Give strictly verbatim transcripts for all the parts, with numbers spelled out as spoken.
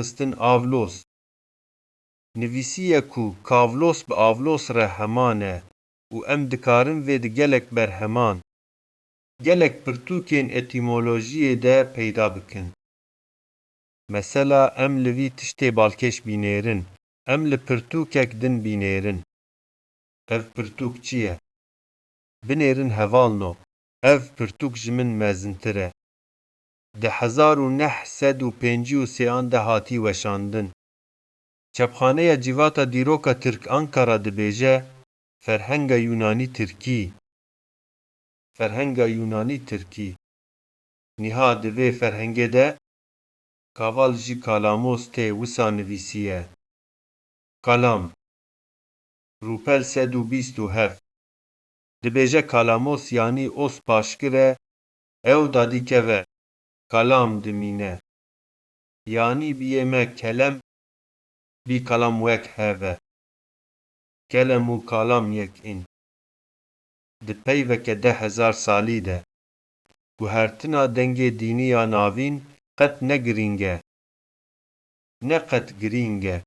xistin Avlos. Nivîsiye ku Kavlos bi Avlos re heman e û em dikarin vê di gelek berheman, gelek pirtûkên etîmolojiyê de peyda bikin. Mesela em li vî tiştê balkêş bînêrin, em li pirtûkek din bînêrin. Ev pirtûk çi ye? Binêrin hevalno, ev pirtûk ji min mezintir e. Di hezar û neh sed û pêncî û sêyan de hatî weşandin. Çapxaneya Civata Dîroka Tirk Ankara dibêje, Ferhenga Yûnanî Tirkî. Ferhenga Yûnanî Tirkî. Niha di vê ferhengê de Kaval jî Kalamos tê wisa nivîsiye. Kalam. Rûpel sed û bîst û heft. Dibêje Kalamos yanî os paşgir e, ew dadî keve, kalam dimîne. Yanî biyê me kelem, bî kalam wek hev e. Kelem û kalam yek in. Di peyveke deh hezar salî de, guhertina dengê dînî ya navîn qet ne girîng e. Ne qet girîng e.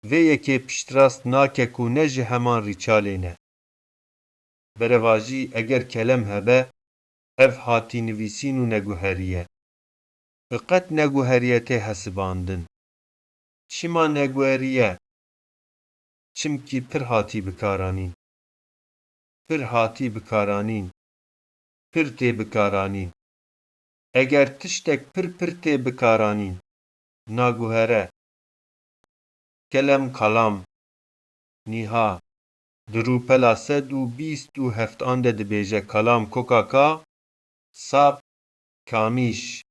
Vê yekê piştrast nake ku ne ji heman rîçalê ne. Berevajî eger kelem hebe, ev hatî nivîsîn û neguheriye. Bi qet neguheriye tê hesibandin. Çima neguheriye? Çimkî pir hatî bikaranîn. Pir hatî bikaranîn. Pir tê bikaranîn. Eger tiştek pir pir tê bikaranîn, naguhere. Kelem kalam. Niha, di rûpela sed û bîst û heft an de dibêje kalam kokaka, sap, kamîş,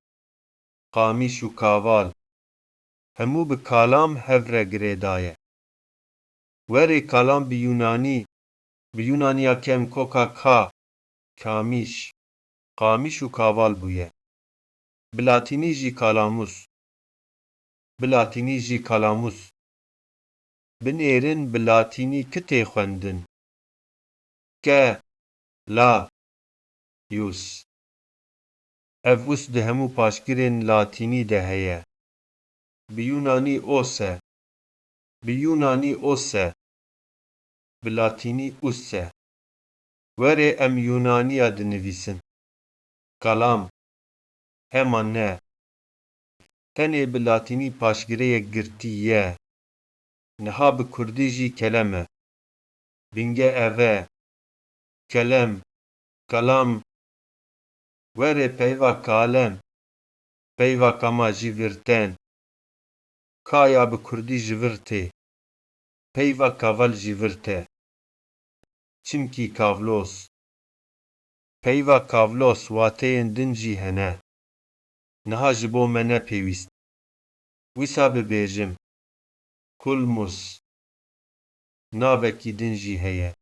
qamîş û kaval. Hemû bi kalam hev re girêdaye. Werê kalam bi yûnanî, bi yûnaniya kevn kokaka, kamîş, qamîş û kaval bûye. Bi latînî jî kalamus. Bi latînî jî kalamus. Binêrin bi latînî ki tê xwendin. Ke, la, yus. Ev us di hemû paşgirên latînî de heye. Bi yûnanî os e. Bi yûnanî os e. Bi latînî us e. Werê em yûnaniya dinivîsin. Kalam. Hema ne. Tenê bi latînî paşgirêyek girtî ye. Niha bi kurdî jî kelem e. Binge ev e. Kelem, kalam. Werê peyva kalem, peyva kama jî vir tên. Ka ya bi kurdî ji vir tê. Peyva kaval ji vir te. Çimkî kavlos. Peyva kavlos wateyên din jî hene. Niha ji bo me ne pêwîst. Wisa bibêjim. Kulmus. Navekî din jî heye.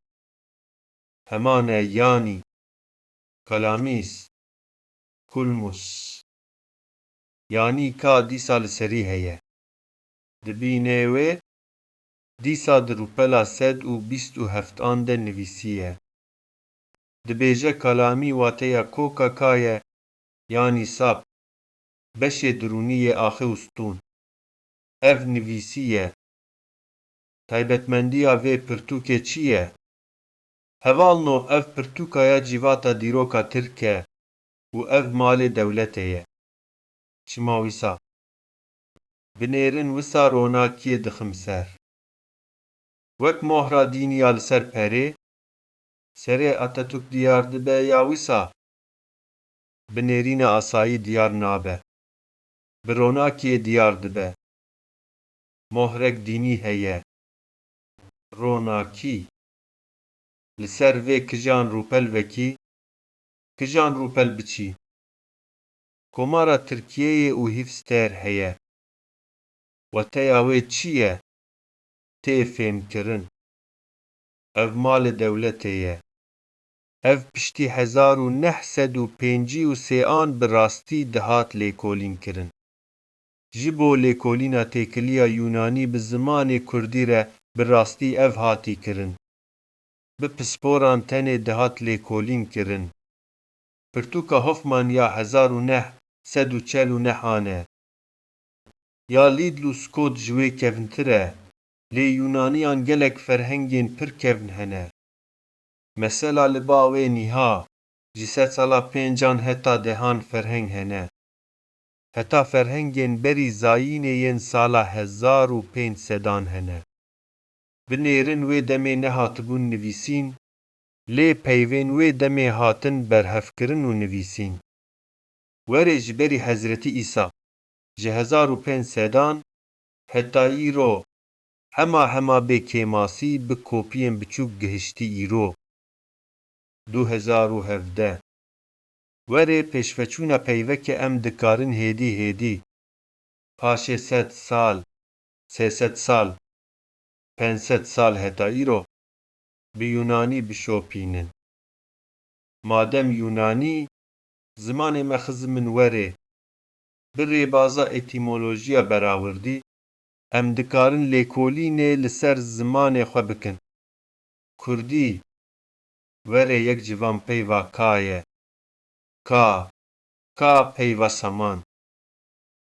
Heman e yanî. Kalamîs. Kulmus. Yanî ka dîsa li serî heye. Di bînê wê, dîsa di rûpela sed û bîst û heft an de nivîsiye. Dibêje kalamî wateya kokaka ye, yanî sap, beşê dirûnî yê axê û stûn. Ev nivîsî ye. Taybetmendiya vê pirtûkê çi ye? Hevalno ev pirtûka ya cîvata dîroka tirk e û ev malê dewletê ye. Çima wisa? Binêrin wisa ronakiyê dixim ser. Wek mohra dînî ya li ser perê, serê Atatürk diyar dibe ya wisa bi nêrîna asayî diyar nabe. Bi ronakiyê diyar dibe. Mohrek dînî heye. Ronakî. Li ser vê kijan rûpel vekî, kijan rûpel biçî. Komara Tirkiyeyê û Hîfster heye. Wateya wê çi ye? Tê fêmkirin. Ev malê dewletê ye. Ev piştî hezar û neh sed û pêncî û sê an bi rastî dihat lêkolînkirin. Ji bo lêkolîna têkiliya Yûnanî bi zimanê kurdî re bi rastî ev hatî kirin. Bi pisporan tenê dihat lêkolînkirin. Pirtûka Hoffmann ya hezar û neh sed û çel û neh an e. Ya Lidl û Scott ji wê kevintir e, lê Yûnaniyan gelek ferhengên pir kevn hene. Mesela li ba wê niha, ji sedsala pêncan heta dehan ferheng hene. Heta ferhengên berî zayînê yên sala hezar û pênc sedan hene. Binêrin wê demê nehatibûn nivîsîn, lê peyvên wê demê hatin berhevkirin û nivîsîn. Werê ji berî Hezretî Îsa, ji hezar û pênc sedan heta îro, hema hema bê kêmasî bi kopiyên biçûk gihiştî îro. Du hezar û hevdeh. Werê pêşveçûna peyveke em dikarin hêdî hêdî, paşê sed sal, sê sed sal, pênc sed sal heta îro, bi Yûnanî bişopînin. Madem Yûnanî zimanê me xizim in werê, bi rêbaza etîmolojiya berawirdî, em dikarin lêkolînê li ser zimanê xwe bikin. Kurdî, werê yek ji van peyva ka ye. Ka, ka peyva saman.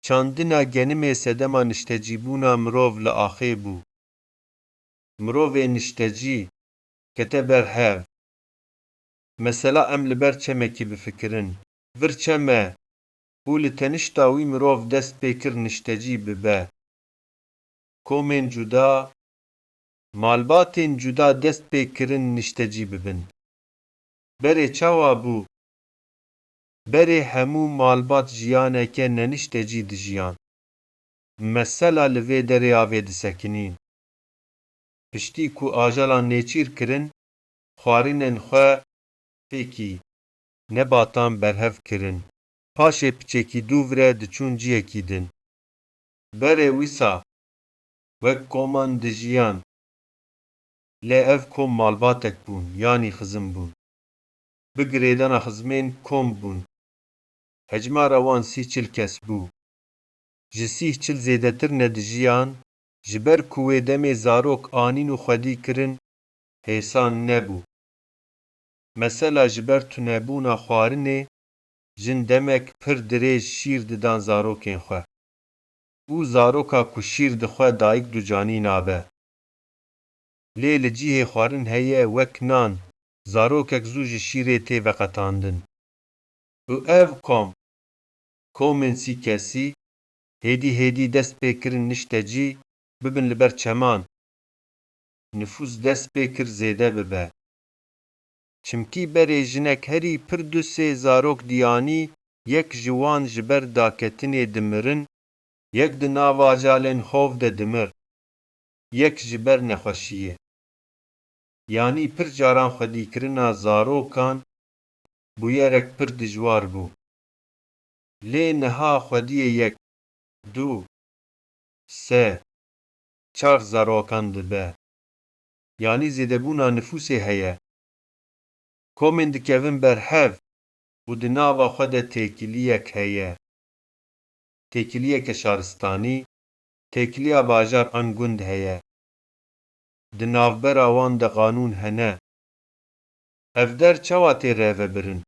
Çandina genimê sedema niştecîbûna mirov li axê bû. Mirovê niştecî kete ber hev. Mesela em li ber çemekî bifikirin. Vir çem e û li tenişta wî mirov dest pê kir niştecî bibe. Komên cuda, malbatên cuda dest pê kirin niştecî bibin. Berê çawa bû? Berê hemû malbat jiyaneke neniştecî dijiyan. Mesela li vê derê avê disekinîn. Piştî ku ajalan nêçîr kirin, xwarinên xwe pêkî nebatan berhev kirin. Paşê piçekî dûv re diçûn ciyekî din. Berê wisa wek koman dijiyan. Lê ev kom malbatek bûn, yanî xizim bûn. Bi girêdana xizmên kom bûn. Hejmara wan sî çil kes bû. Ji sî çil zêdetir nedijiyan, ji ber ku wê demê zarok anîn û xwedî kirin, hêsan nebû. Mesela ji ber tunebûna xwarinê, jin demek pir dirêj şîr didan zarokên xwe. Û zaroka ku şîr dixwe dayik ducanî nabe. Lê li cihê xwarin heye wek nan, zarokek zû ji şîrê tê veqetandin. Û ev kom, komên sî kesî, hêdî hêdî dest pê kirin niştecî bibin li ber çeman. Nifûs dest pê kir zêde bibe. Çimkî berê jinek herî pir du sê zarok diyanî, yek ji wan ji ber daketinê dimirin, yek di nava ajalên xov de dimir, yek ji ber nexweşiyê. Yanî pir caran xwedîkirina zarokan bûyerek pir dijwar bû. Lê niha xwediyê yek, du, sê, çar zarokan dibe. Yanî zêdebûna nifûsê heye. Komên dikevin ber hev û di nava xwe de têkiliyek heye. Têkiliyeke şaristanî, têkiliya bajar an gund heye. Di navbera wan de qanûn hene. Ev der çawa tê revebirin?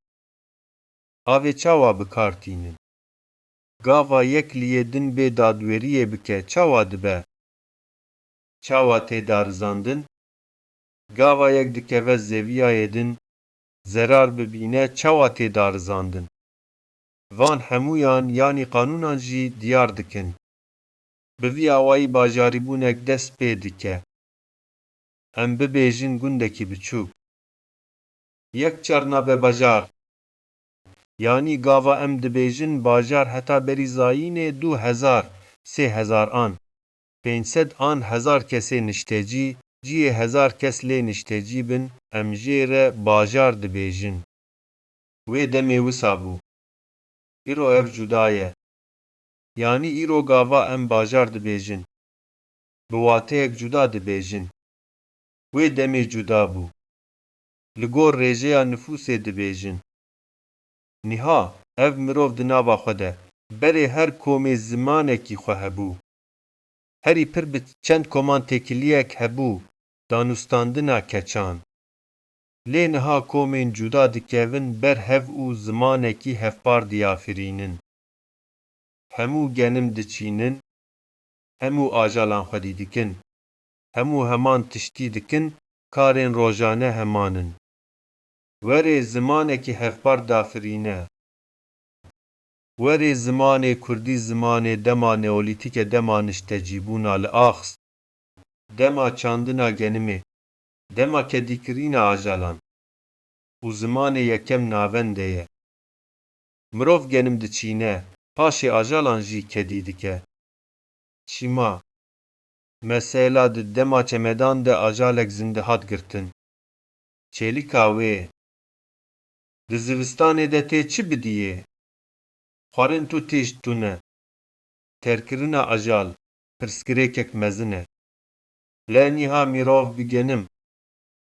Avê çawa bi kar tînin? Gava yek li yê din bê dadweriyê bike, çawa dibe? Çawa tê darizandin? Gava yek dikeve zeviyayê din, zerar bibîne, çawa tê darizandin? Van hemûyan yanî qanûnan jî diyar dikin. Bi vî awayî bajarîbûnek dest pê dike. Em bibêjin gundekî biçûk. Yek çar nabe bajar. Yanî gava em dibêjin bajar heta berî zayînê du hezar, sê hezar an, pênc sed an hezar kesê niştecî, cihê hezar kes lê niştecî bin, em jê re bajar dibêjin. Wê demê wisa bû. Îro ev cuda ye. Yanî îro gava em bajar dibêjin, bi wateyek cuda dibêjin. Wê demê cuda bû. Li gor rêjeya nifûsê dibêjin. Niha ev mirov di nava xwe de berê her komê zimanekî xwe hebû. Herî pir bi çend koman têkiliyek hebû, danûstandina keçan. Lê niha komên cuda dikevin ber hev û zimanekî hevpar diyafirînin. Hemû genim diçînin, Hemû ajalan xwedî dikin. Hemû heman tiştî dikin, karên rojane heman in. Werê zimanekî hevpar dafirîne. Werê zimanê kurdî zimanê dema neolîtîk e, dema niştecîbûna li ax, dema çandina genimê, dema kedîkirîna ajalan û zimanê yekem navende ye. Mirov genim diçîne, paşê ajalan jî kedî dike. Çima? Mesela di dema çemedan de ajalek zinde hat girtin. Çêlika wê. Di zivistanê de tê çi bidiyê? Xwarin tu tê ji tune. Terkirina ajal, pirsgirêkek mezin e. Lê niha mirov bi genim,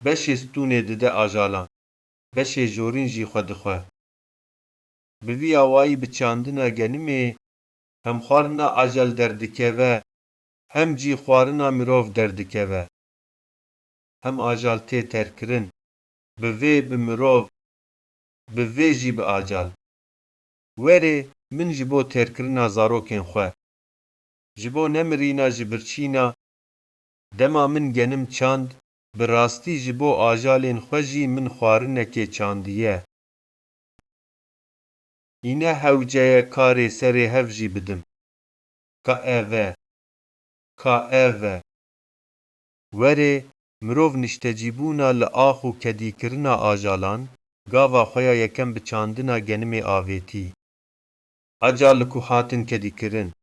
beşê stûnê dide ajalan, beşê jorîn jî xwe dixwe. Bi vî awayî bi çandina genimê hem xwarina ajal derdikeve, hem jî xwarina mirov derdikeve. Hem ajal tê terkirin, bi vê bi mirov, bi vê jî bi ajal. Werê min ji bo terkirina zarokên xwe, ji bo nemirîna ji birçîna, dema min genim çand, bi rastî ji bo ajalên xwe jî min xwarinekê çandiye. Îne hewce ye karê serê hev jî bidim. Ka ev e. Ka ev e. Werê, mirov niştecîbûna li ax û kedîkirina ajalan, gava xwe ya yekem bi çandina genimê avêtî. Ajal li ku hatin kedîkirin.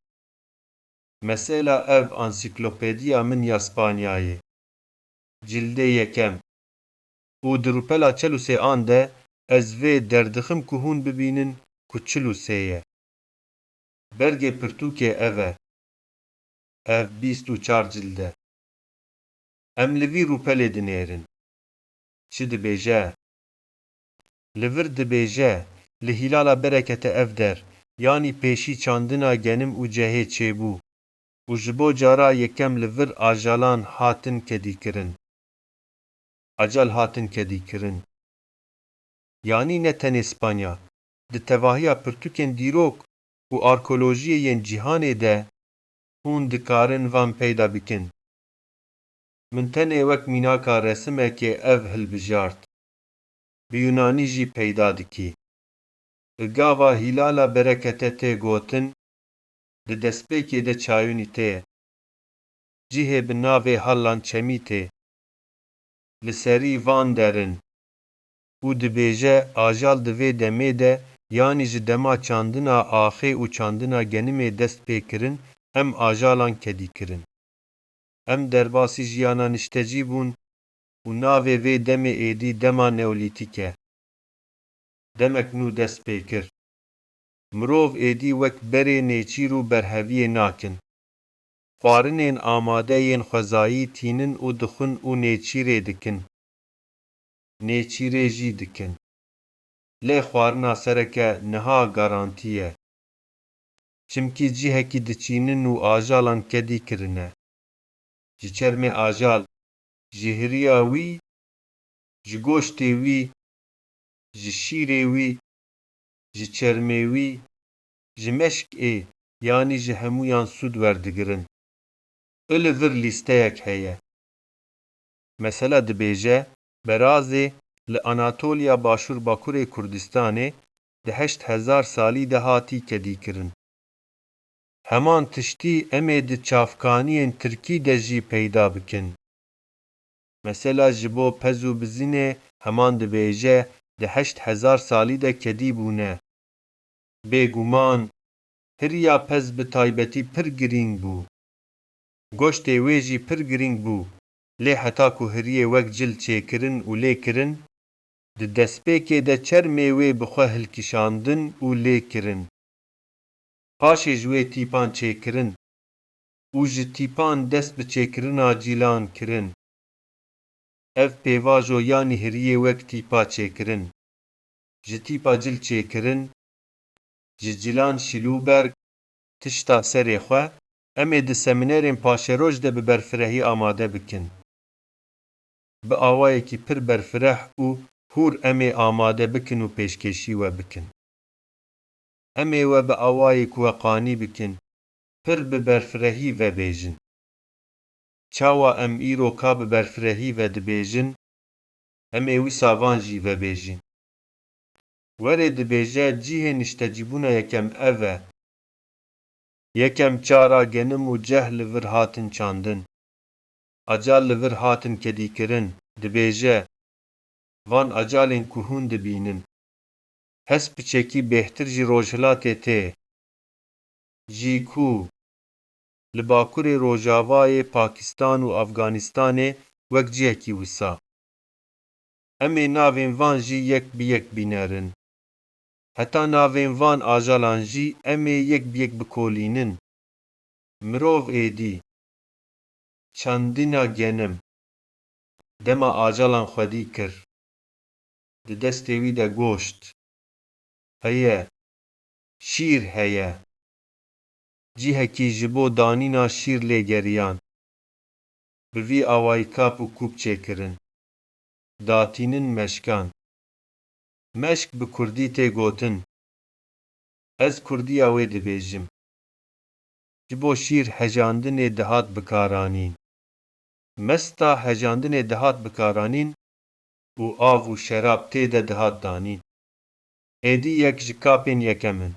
Mesela ev ansîklopediya min ya Spanyayê. Cildê yekem. Û di rûpela çel û sê an de ez vê derdixim ku hûn bibînin ku çil û sê ye. Bergê pirtûkê ev e. Ev bîst û çar cild e. Em li vî rûpelê dinêrin. Çi dibêje? Li vir dibêje, li Hîlala Berekete ev der, yanî pêşî çandina genim û cehê çêbû û ji bo cara yekem li vir ajalan hatin kedîkirin. Ajal hatin kedîkirin. Yanî ne tenê Spanya, di tevahiya pirtûkên dîrok û arkeolojiyê yên cîhanê de hûn dikarin van peyda bikin. Min tenê wek mînaka resimekê ev hilbijart. Bi yunanî jî peyda dikî. Li gava Hîlala Berekete tê gotin, di destpêkê de çayûnî tê. Cihê bi navê Hallan Çemî tê. Li serî van der in. Û dibêje, ajal di vê demê de, yanî ji dema çandina axê û çandina genimê dest pê kirin, em ajalan kedî kirin. Em derbasî jiyana niştecî bûn û navê vê demê êdî dema neolîtîk e. Demek nû dest pê kir. Mirov êdî wek berê nêçîr û berheviyê nakin. Xwarinên amade yên xwezayî tînin û dixwin û nêçîrê dikin. Nêçîrê jî dikin. Lê xwarina sereke niha garantî ye. Çimkî cihekî diçînin û ajalan kedî kirine. Ji çermê ajal, ji hiriya wî, ji goştê wî, ji şîrê wî, ji çermê wî, ji meşkê, yanî ji hemûyan sûd werdigirin. Li vir lîsteyek heye. Mesela dibêje, berazê li Anatoliya Başûr Bakurê Kurdistanê di heşt hezar salî de hatî kedîkirin. Heman tiştî em ê di çavkaniyên tirkî de jî peyda bikin. Mesela ji bo pez û bizinê heman dibêje di heşt hezar salî de kedî bûne. Bêguman, hiriya pez bi taybetî pir girîng bû. Goştê wê jî pir girîng bû, lê heta ku hiriyê wek cil çêkirin û lêkirin, di destpêkê de çermê wê bi xwe hilkişandin û lêkirin. Paşê ji wê tîpan çêkirin û ji tîpan dest bi çêkirina cîlan kirin. Ev pêvajo yanî hiriyê wek tîpa çêkirin, ji tîpa cil çêkirin, ji cilan şîlûberg, tişta serê xwe, em ê di semînerên paşeroj de bi berfirehî amade bikin. Bi awayekî pir berfireh û hûr em ê amade bikin û pêşkêşî we bikin. Em ê we bi awayek we qanî bikin. pir bi berfirehî ve bêjin. Çawa em îro ka bi berfirehî ve dibêjin, em ê wisa van jî vebêjin. Werê dibêje cihê niştecîbûna yekem ev e. Yekem cara genim û ceh li vir hatin çandin. Acal li vir hatin kedîkirin, dibêje, van acalên ku hûn dibînin, hest piçekî bêhtir ji Rojhilatê tê. Jî ku li Bakurê Rojavayê Pakistan û Afganistanê wek cihekî wisa. Em ê navên van jî yek bi yek bînerin. Heta navên van ajalan jî em ê yek bi yek bikolînin. Mirov êdî çandina genim dema ajalan xwedî kir. Di destê wî de goşt heye, şîr heye. Cihekî ji bo danîna şîr lê geriyan. Bi vî awayî kap û kûp çêkirin. Datînin meşkan. Meşk bi kurdî tê gotin. Ez kurdiya wê dibêjim. Ji bo şîr hejandinê dihat bikaranîn. Mesta hejandinê dihat bikaranîn û av û şerab tê de dihat danîn. Êdî yek ji kapên yekem in.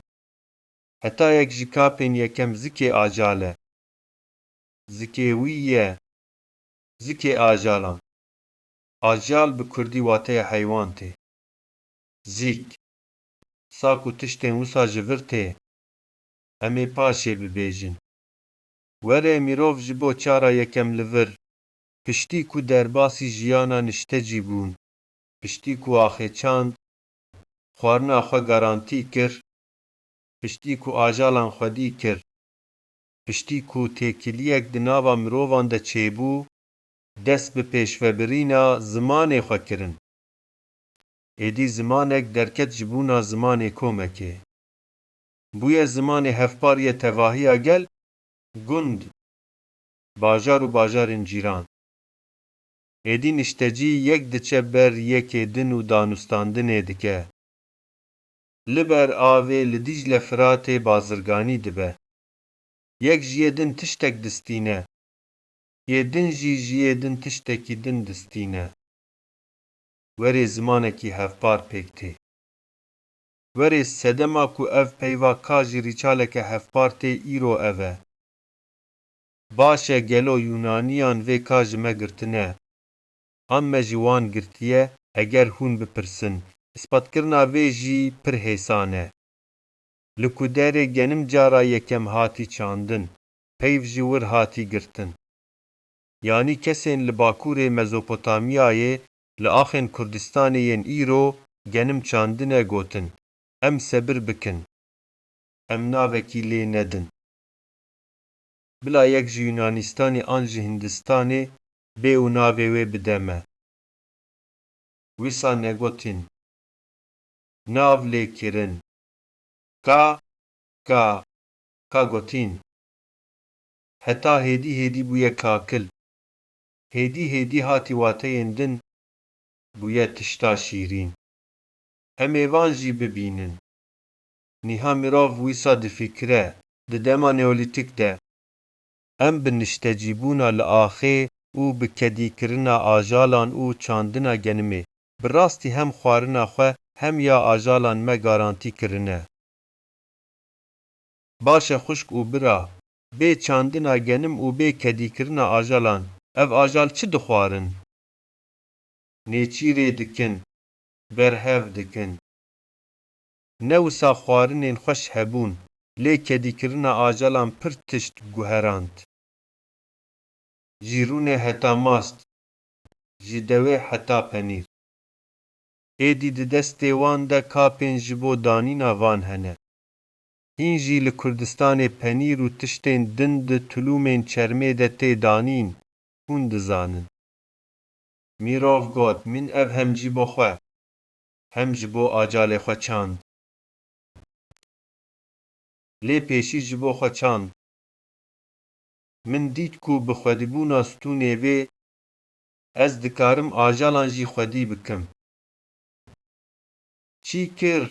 Heta yek ji kapên yekem zikê ajal e. Zikê wî ye. Zikê ajalan. Ajal bi kurdî wateya heywan tê. Zik. Sa ku tiştên wisa ji vir tê, em ê paşê bibêjin. Were mirov ji bo cara yekem li vir, piştî ku derbasî jiyana niştecî bûn, piştî ku axê çand, xwarina xwe garantî kir, piştî ku ajalan xwedî kir, piştî ku têkiliyek di nava mirovan de çêbû, dest bi pêşvebirîna zimanê xwe kirin. Êdî zimanek derket ji bûna zimanê komekê. Bûye zimanê hevpar yê tevahiya gel, gund, bajar û bajarên cîran. Êdî niştecî yek diçe ber yekê din û danûstandinê dike. Li ber avê li Dîcle Firatê bazirganî dibe. Yek ji yê din tiştek distîne. Yê din jî ji yê din tiştekî din distîne. Werê zimanekî hevpar pêk tê. Werê sedema ku ev peyva ka ji rîçaleke hevpar tê îro ev e. Baş e gelo Yûnaniyan vê ka ji me girtine? An me ji wan girtiye? Eger hûn bipirsin, ispatkirina vê jî pir hêsan e. Li ku derê genim cara yekem hatî çandin, peyv ji wir hatî girtin. Yanî kesên li Bakurê Mezopotamyayê, li axên Kurdistanê yên îro genim çandine gotin, em sebir bikin. Em navekî lê nedin. Bila yek ji Yunanistanê an ji Hindistanê bê û navê wê bide me. Wisa negotin. Nav lê kirin. Ka, ka, ka gotin. Heta hêdî hêdî bûye kakil. Hêdî hêdî hatî wateyên din, bûye tişta şîrîn. Em ê van jî bibînin. Niha mirov wisa difikire, di dema neolîtîk de. Em bi niştecîbûna li axê û bi kedîkirina ajalan û çandina genimê, bi rastî hem xwarina xwe hem ya ajalan me garantî kirine. Baş e xwişk û bira, bê çandina genim û bê kedîkirina ajalan, ev ajal çi dixwarin? Nêçîrê dikin, berhev dikin. Ne wisa xwarinên xweş hebûn, lê kedîkirina ajalan pir tişt guherand. Ji rûnê heta mast, ji dewê heta penîr. Êdî di destê wan de kapên ji bo danîna van hene. Hîn jî li Kurdistanê penîr û tiştên din di tulûmên çermê de tê danîn, hûn dizanin. Mirov got, min ev hem ji bo xwe, hem ji bo acalê xwe çand. Lê pêşî ji bo xwe çand. Min dît ku bi xwedîbûna stûnê vê, ez dikarim ajalan jî xwedî bikim. Çî kir?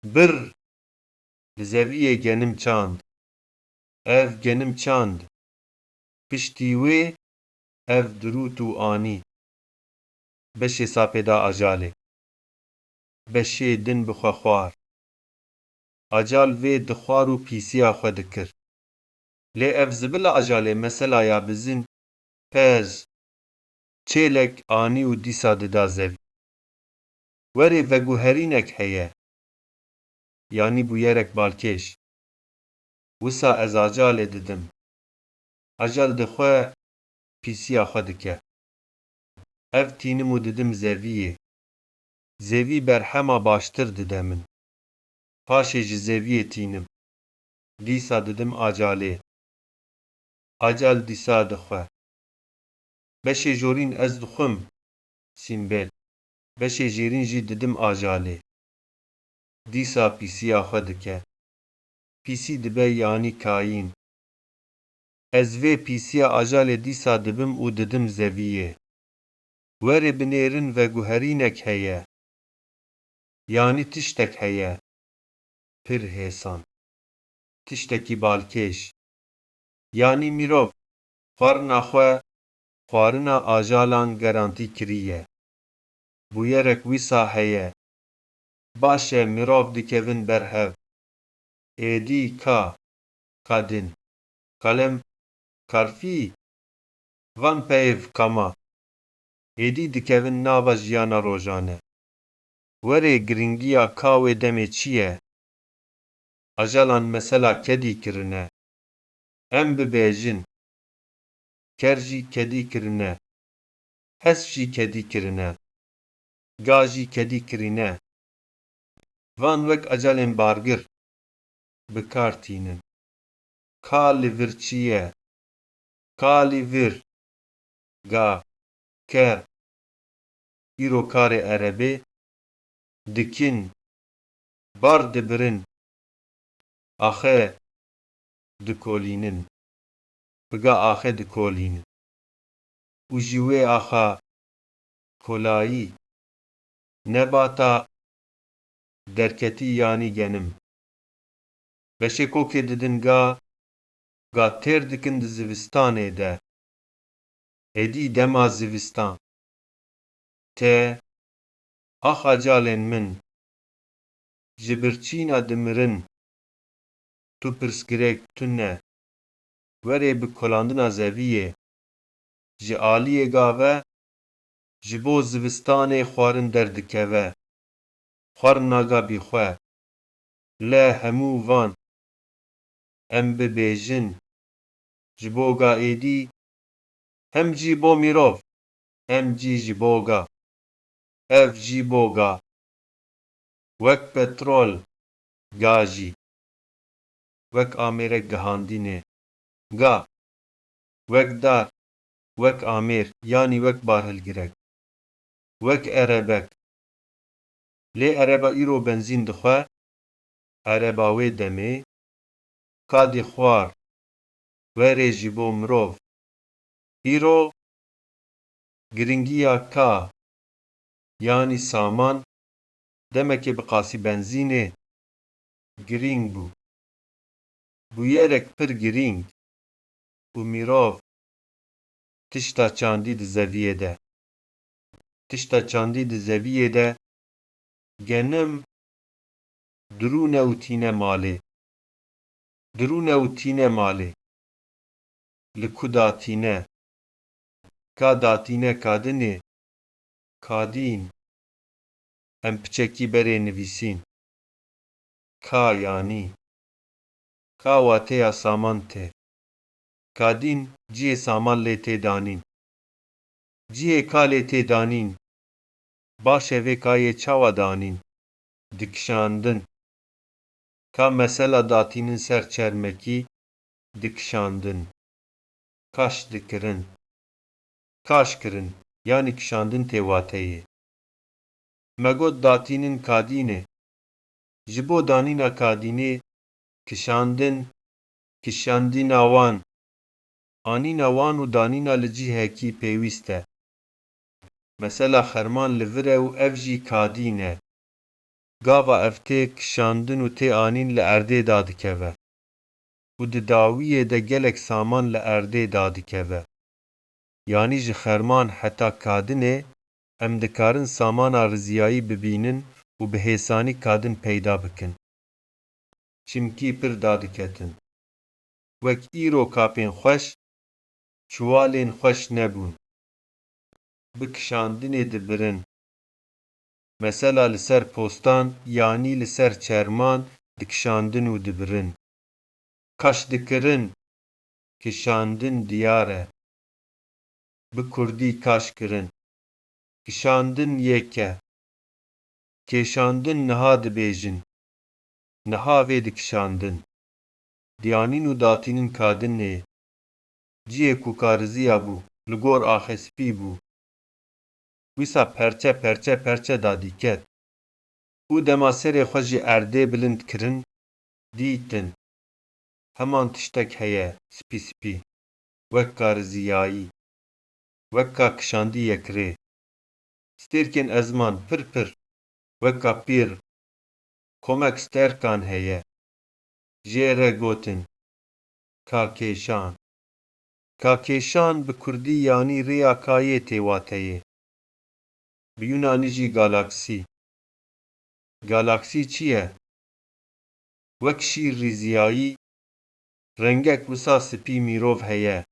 Birr! Li zeviyê genim çand. Ev genim çand. Piştî wê ev dirût û anî. Beşê sapê da Ajalê. Beşê din bi xwe xwar. Acal vê dixwar û pîsiya xwe dikir. Lê ev zibila Ajalê mesela ya bizin pez, çêlek anî û dîsa dida zevî. Werê veguherînek heye. Yanî bûyerek balkêş. Wisa ez Ajalê didim. Acal dixwe pîsiya xwe dike. Ev tînim û didim zeviyê. Zevî berhema baştir dide min. Paşê ji zeviyê tînim. Dîsa didim Acalê. Acal dîsa dixwe. Beşê jorîn ez dixwim. Sîmbêl. Beşê jêrîn jî didim Ajalê. Dîsa pîsiya xwe dike. Pîsî dibe yanî kayîn. Ez vê pîsiya Ajalê dîsa dibim û didim zeviyê. Werê binêrin veguherînek heye. Yanî tiştek heye. Pir hêsan. Tiştekî balkêş. Yanî mirov xwarina xwe xwarina Ajalan gerantî kiriye. Bûyerek wisa heye. Baş e, mirov dikevin ber hev. Êdî ka, kadin, kalem, karfî, van peyv kama. Êdî dikevin nava jiyana rojane. Werê giringiya ka wê demê çi ye? Ajalan mesela kedî kirine. Em bibêjin. Ker jî kedî kirine. Hesp jî kedî kirine. Ga jî kedî kirîne. Van wek Ajalên bargir bi kar tînin. Ka li vir çi ye? Ka li vir. Ga. Ker. Îro karê erebê dikin. Bar dibirin. Axe dikolînin. Bi ga axe dikolînin. Û ji wê axa kolayî nebata derketî yanî genim. Beşê kokê didin ga, ga têr dikin di zivistanê de. Êdî dema zivistan. Te, axa calên min, ji birçîna dimirin, tu pirsgirêk tune, werê bi kolandina zeviyê, ji aliyê gave, ji bo zivistanê xwarin derdikeve. Xwarina ga bîxwe. Le hemû van, em bibêjin, ji bo ga êdî, hem jî bo mirov, hem jî ji bo ga. Ev jî bo ga. Wek petrol, ga jî. Wek amêrek gihandînê, ga. Wek dar, wek amêr, yanî wek barhilgirek. Wek erebek. Lê ereba îro benzîn dixwe, ereba wê demê, kadî xwar, werê ji bo mirov. Îro, giringiya ka, yanî saman, demekê bi qasî benzînê girîng bû. Bûyerek pir girîng û mirov tişta çandî di zeviyê de. Tişta çandî di zeviyê de genim dirûne û tîne malê. Dirûne û tîne malê. Li ku datîne? Ka datîne kadinê, kadîn. Em piçekî berê nivîsîn. Ka yanî. Ka wateya saman tê. Kadîn cihê saman lê tê danîn. Cihê ka lê tê danîn. Baş e vê kayê çawa danîn? Dikişandin. Ka mesela datînin ser çermekî, dikişandin. Kaş dikirin. Kaş kirin, yanî kişandin tê wateyê. Me got datînin kadînê. Ji bo danîna kadînê, kişandin, kişandîna wan, anîna wan û danîna li cihekî pêwîst e. Mesela xerman li vir e û ev jî kadîn e. Gava ev tê kişandin û tê anîn li erdê dadikeve. û di dawiyê de gelek saman li erdê dadikeve. Yanî ji xerman heta kadinê em dikarin samana riziyayî bibînin û bi hêsanî kadin peyda bikin. Çimkî pir dadiketin. Wek îro kapên xweş, çuwalên xweş nebûn. Bi kişandinê dibirin. Mesela li ser postan yanî li ser çerman dikişandin û dibirin. Kaş dikirin, kişandin diyar e. Bi kurdî kaş kirin. Kişandin yek e. Kêşandin niha dibêjin. Niha vê dikişandin. Diyanîn û datînin kadinê. Cihê ku ka riziya bû, li gor axê spî bû. Wisa perçe perçe perçe dadîket. Û dema serê xwe ji erdê bilind kirin, dîtin. Heman tiştek heye, spî spî. Wek ka riziyayî. Wek ka kişandî yekrê. Stêrkên ezman pir pir. Wek ka pîr. Komek stêrkan heye. Jê re gotin. Kakêşan. Kakêşan bi kurdî yanî rêya kayê tê wateyê. Bi yunanî jî galaksî. Galaksî çi ye? Wek şîr rîziyayî, rengek wisa spî mîrov heye.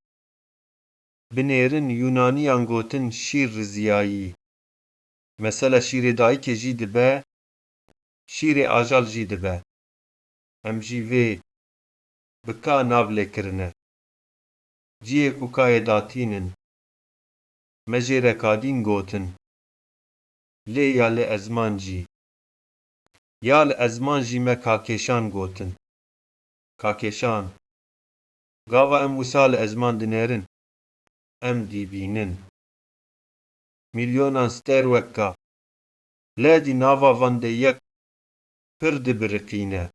Binêrin Yunaniyan gotin şîr riziyayî. Mesela şîrê dayikê jî dibe, şîrê ajal jî dibe. Em jî vê bi ka nav lê kirine. Cihê ku kayê datînin. Me jê re kadîn gotin. Lê ya li ezman jî. Ya li ezman jî me kakêşan gotin. Kakêşan. Gava em wisa li ezman dinêrin. Em dîbînin. Milyonan stêr wek ka. Lê di nava van de yek pir dibiriqîne.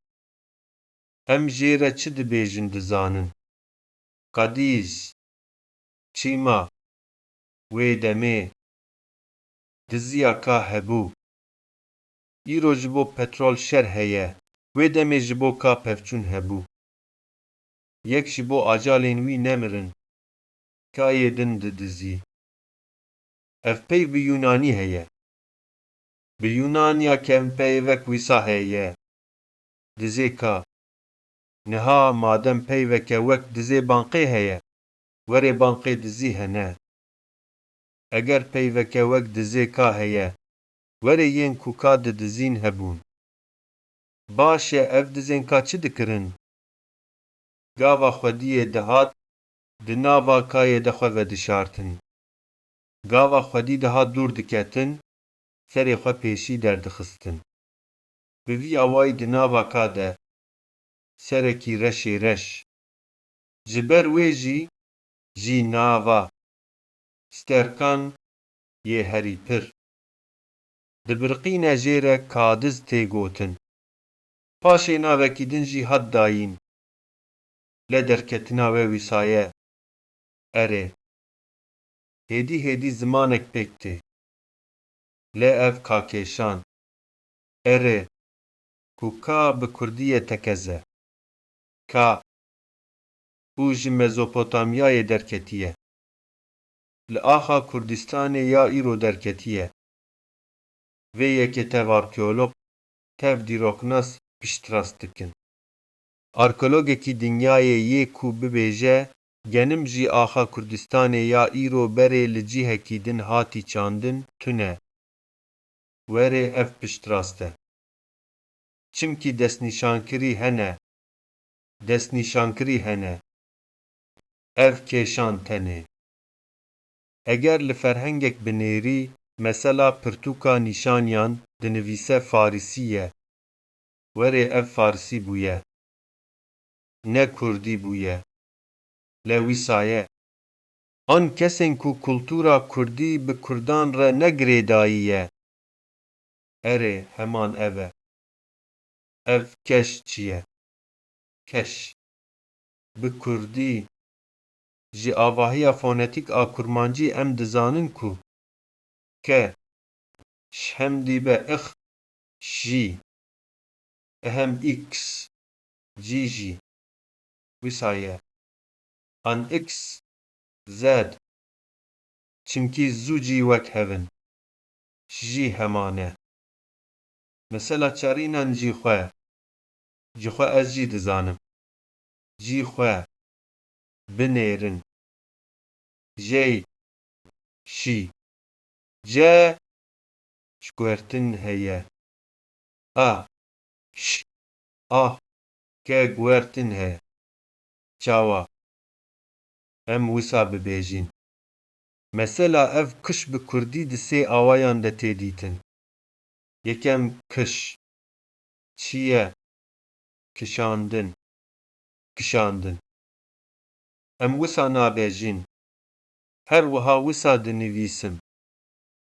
Em jê re çi dibêjin dizanin. Qedîz, çîma, wê demê, diziya ka hebû. Îro ji bo petrol şer heye, wê demê ji bo ka pevçûn hebû. Yek ji bo acalên wî nemirin, kayê din didizî. Ev peyv bi Yunanî heye. Bi Yunaniya kempeyvek wisa heye. Dizê ka. Niha madem peyveke wek dizê banqê heye, werê banqê dizî hene. Eger peyveke wek dizê ka heye, werê yên ku ka didizîn hebûn. Baş e, ev dizên ka çi dikirin? Gava xwediyê dihat, di nava kayê de xwe vedişartin. Gava xwedî dihat dûr diketin, serê xwe pêşî derdixistin. Bi vî awayî di nava ka de serekî reşê reş. Ji ber wê jî jî nava stêrkan yê herî pir. Dibiriqîne jê re kadiz tê gotin. Paşê navekî din jî hat dayîn. Lê derketina wê wisa ye. Erê. Hêdî hêdî zimanek pêk tê. Lê ev kakêşan. Erê. Ku ka bi kurdî ye tekez e. Ka. Û ji Mezopotamyayê derketiye. Li axa Kurdistanê ya îro derketiye. Vê yekê tev arkeolog, tev dîroknas piştrast dikin. Arkeologekî dinyayê yê ku bibêje, genim jî axa Kurdistanê ya îro berê li cihekî din hatî çandin, tune. Werê ev piştrast e. Çimkî destnîşankirî hene. Destnîşankirî hene. Ev kêşan tenê. Eger li ferhengek binêrî, mesela pirtûka nîşaniyan dinivîse farisî ye. Werê ev farisî bûye. Ne kurdî bûye. Lê wisa ye. An kesên ku kultura kurdî bi kurdan re ne girêdayî ye. Erê, heman ev e. Ev keş çi ye? Keş. Bi kurdî, ji avahiya fonetîk a kurmancî em dizanin ku ke, ş hem dîbe ix, jî, e hem îks, cî jî. wisa ye. An X, Z. Çimkî zû cî wek hev in. Jî heman e. Mesela çarînan cî xwe. Cî xwe ez jî dizanim. Cî xwe. Binêrin. Jey. Şî. Ce. Şkuertin heye. A. Ş. A. Ke guertin heye. Çawa? Em wisa bibêjin. Mesela ev kiş bi kurdî di sê awayan de tê dîtin. Yekem kiş. Çi ye? Kişandin. Kişandin. Em wisa nabêjin. Her wiha wisa dinivîsim.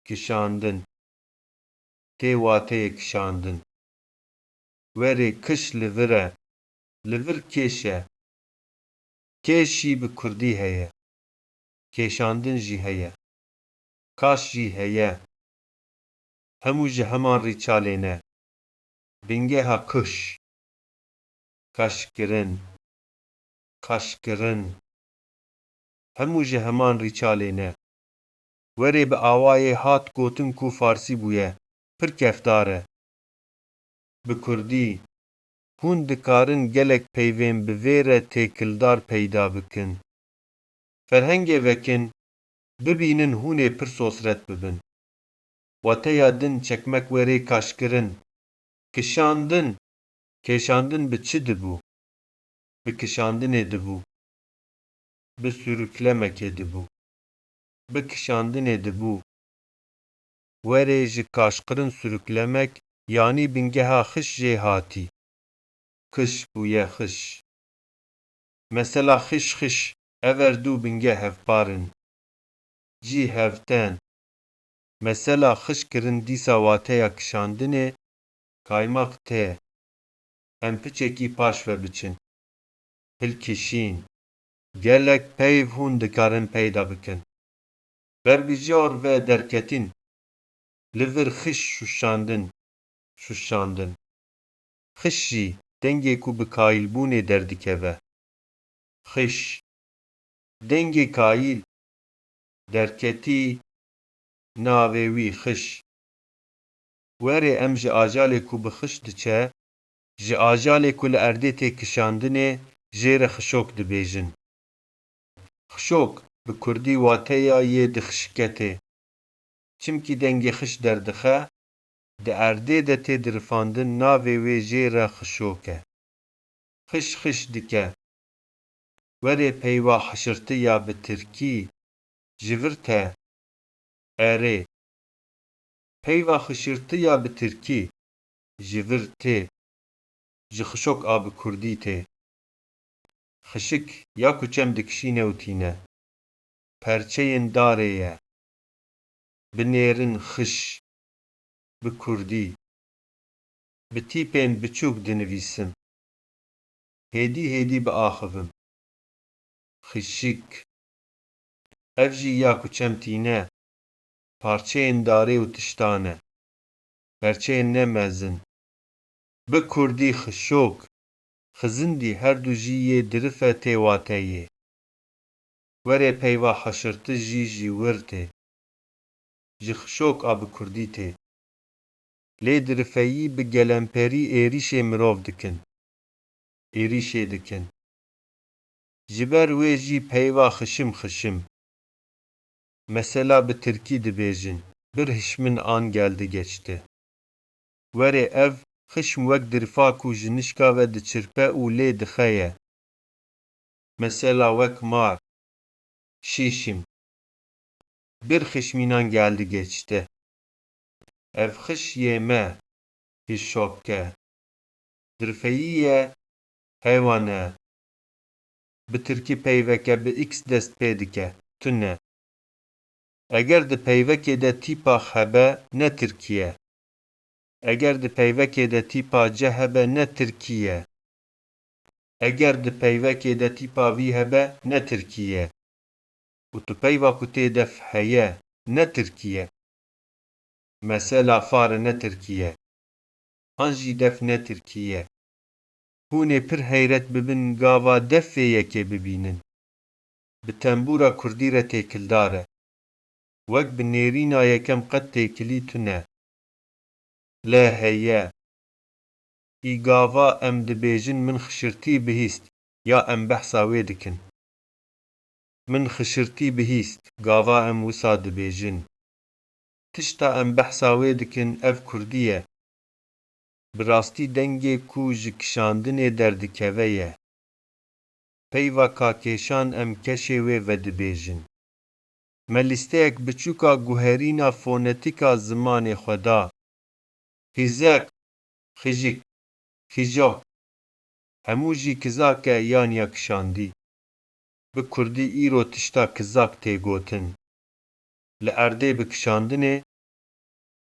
Kişandin. Tê wateyê kişandin. Werê kiş li vir e. Li vir kêş e. Kêş jî bi kurdî heye. Kêşandin jî heye. Kaş jî heye. Hemû ji heman rîçalê ne. Bingeha kuş. Kaşkirin. Kaşkirin. Hemû ji heman rîçalê ne. Werê bi awayê hat gotin ku farsî bûye, pir kevdar e. Bi kurdî, hûn dikarin gelek peyvên bi vê re têkildar peyda bikin. Ferhengê vekin, bibînin hûn ê pir sosret bibin. Wateya din çekmek werê kaşkirin, kişandin, kêşandin bi çi dibû? Bi kişandinê dibû. Bi sürüklemekê dibû. Bi kişandinê dibû. Werê ji kaşkirin sürüklemek, yanî bingeha xiş jê hatî. Kiş bûye xiş. Mesela xiş xiş, ev erdû bingeh hevpar in. Cî hevten. Mesela xiş kirin dîsa wateya kişandinê, kaymak tê. Em piçekî paş ve biçin. Hilkişîn. Gelek peyv hûn dikarin peyda bikin. Berbijor ve derketin. Li vir xiş şuşandin. Şuşandin. Xiş jî dengê ku bi kayîlbûnê derdikeve. Xiş. Dengê kayîl. Derketî. Navê wî xiş. Werê em ji ajalê ku bi xiş diçe, ji ajalê ku li erdê tê kişandinê jê re xişok dibêjin. Xişok bi kurdî wateya yê dixişike tê. Çimkî dengê xiş derdixe, di erdê de tê dirifandin, navê wê jê re xişok e. Xiş xiş dike. Werê peyva xişirtiya bi tirkî, ji vir te, erê. Peyva xişirtiya bi tirkî, ji vir tê, ji xişok a bi kurdî tê. Xişik ya ku çem dikişîne û tîne. Perçeyên darê ye. Binêrin xiş. Bi kurdî. Bi tîpên biçûk dinivîsim. Hêdî hêdî biaxivim. Xişik. Ev jî ya ku çem tîne. Parçeyên darê û tiştan e. Perçeyên ne mezin. Bi kurdî xişok, xizindî her du jî yê dirife tê wateyê. Werê peyva xişirti jî ji wir tê. Ji xişok a bi kurdî tê. Lê dirifeyî bi gelemperî êrîşê mirov dikin. Êrîşê dikin. Ji ber wê jî peyva xişim xişim. Mesela bi tirkî dibêjin, bir hişmin an geldi geçti. Werê ev xişm wek dirifa ku ji nişka ve diçirpe û lê dixe ye. Mesela wek mar, şîşim. Bir hişmin an geldi geçti. Ev xiş yê me, hişok e. Dirfeyî ye, heywan e. Bi tirkî peyveke bi X dest pê dike, tune. Eger di peyvekê de tîpa X hebe, ne tirkî ye. Eger di peyvekê de tîpa C hebe, ne tirkî ye. Eger di peyvekê de tîpa V hebe, ne tirkî ye. Û tu peyva ku tê def heye, ne tirkî ye. Mesela fare ne tirkî ye. An jî def ne tirkî ye. Hûn ê pir heyret bibin gava defê yekê bibînin. Bi tembûra kurdî re têkildar e. Wek bi nêrîna yekem qet têkilî tune. Lê heye. Î gava em dibêjin min xişirtî bihîst ya em behsa wê dikin. Min xişirtî bihîst, gava em wisa dibêjin. Tişta em behsa wê dikin ev kurdî ye. Bi rastî dengê ku ji kişandinê derdikeve ye. Peyva kakêşan em keşê wê vedibêjin. Me lîsteyek biçûk a guherîna fonetîk a zimanê xwe da. Xizek, xijik, xijok. Hemû jî kizak e yan ya kişandî. Bi kurdî îro tişta kizak tê gotin. Li erdê bi kişandinê,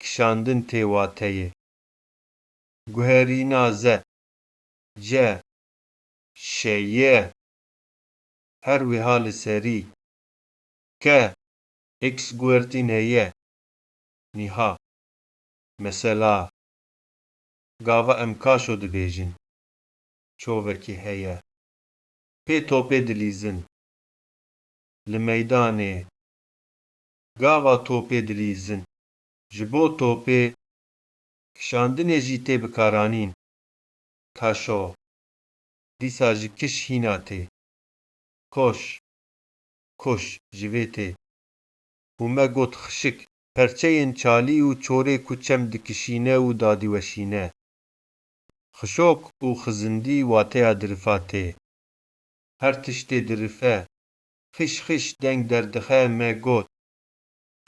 kişandin tê wateyê. Guherîna ze, ce, şeye, her wiha li serî, ke, x guhertî neye, niha. Mesela, gava em kaşo dibêjin, çovekî heye. Pê topê dilîzin. Li meydanê. Gava topê dilîzin. Ji bo topê kişandinê jî tê bikaranîn. Kaşo. Dîsa ji kiş hîna tê. Koş. Koş ji vê tê. Û me got xişik. Perçeyên çalî û çorê ku çem dikişîne û dadiweşîne. Xişok û xizindî wateya dirifa tê. Her tiştê dirife. Xîş xîş deng derdixe me got.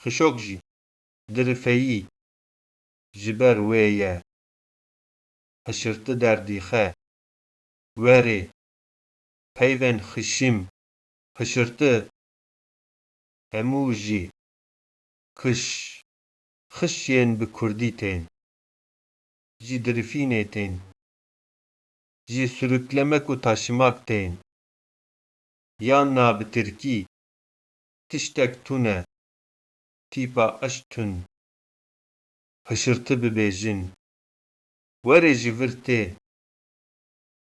Xişok jî dirifeyî ji ber wê ye. Hişirti derdîxe. Werê. Peyvên xişim. Hişirti. Hemû jî. Xiş. Xiş yên bi kurdî tên. Ji dirifînê tên. Ji sürüklemek û taşımak tên. Yan na bi tirkî, tiştek tune, tîpa eşt tun. Hişirti bibêjin. Werê ji vir tê.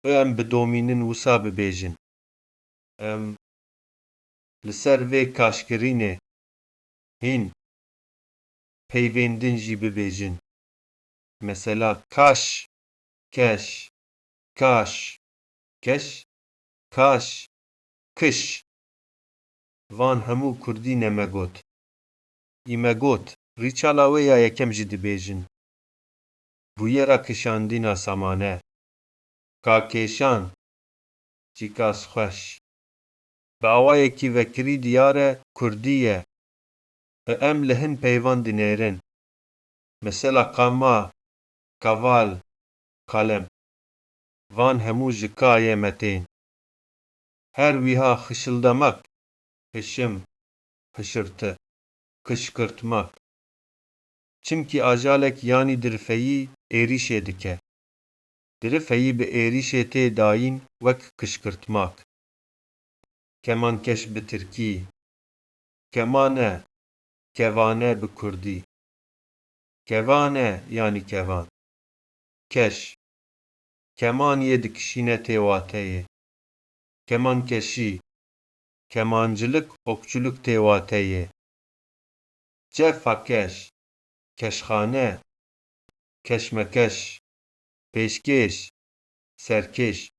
Û em bidomînin wisa bibêjin. Em li ser vê kaşkirînê hîn peyvêndin jî bibêjin. Mesela kaş, keş, kaş, keş, kaş, kiş. Van hemû kurdî ne me got. Î me got, rîçala wê ya yekem jî dibêjin. Bûyera kişandîna samane. Kakêşan, çîkas xweş. Bi awayekî vekirî diyar e, kurdî ye. Û em li hin peyvan dinêrin. Mesela kama, kaval, kalem. Van hemû ji ka yê me tên. Her wiha xişildemek, hişim, hişirti, kışkırtmak. Çimkî ajalek yanî dirifeyî êrîşê dike. Dirifeyî bi êrîşê tê dayîn wek kışkırtmak. Kemankeş bi tirkî. Kemane, kevane bi kurdî. Kevane yanî kevan. Keş. Keman yê dikişîne tê wateyê. Kemankeşî. Kemancilik, okçuluk tê wateyê. Çefakeş. Keşxane. Keşmekeş. Pêşkêş. Serkêş.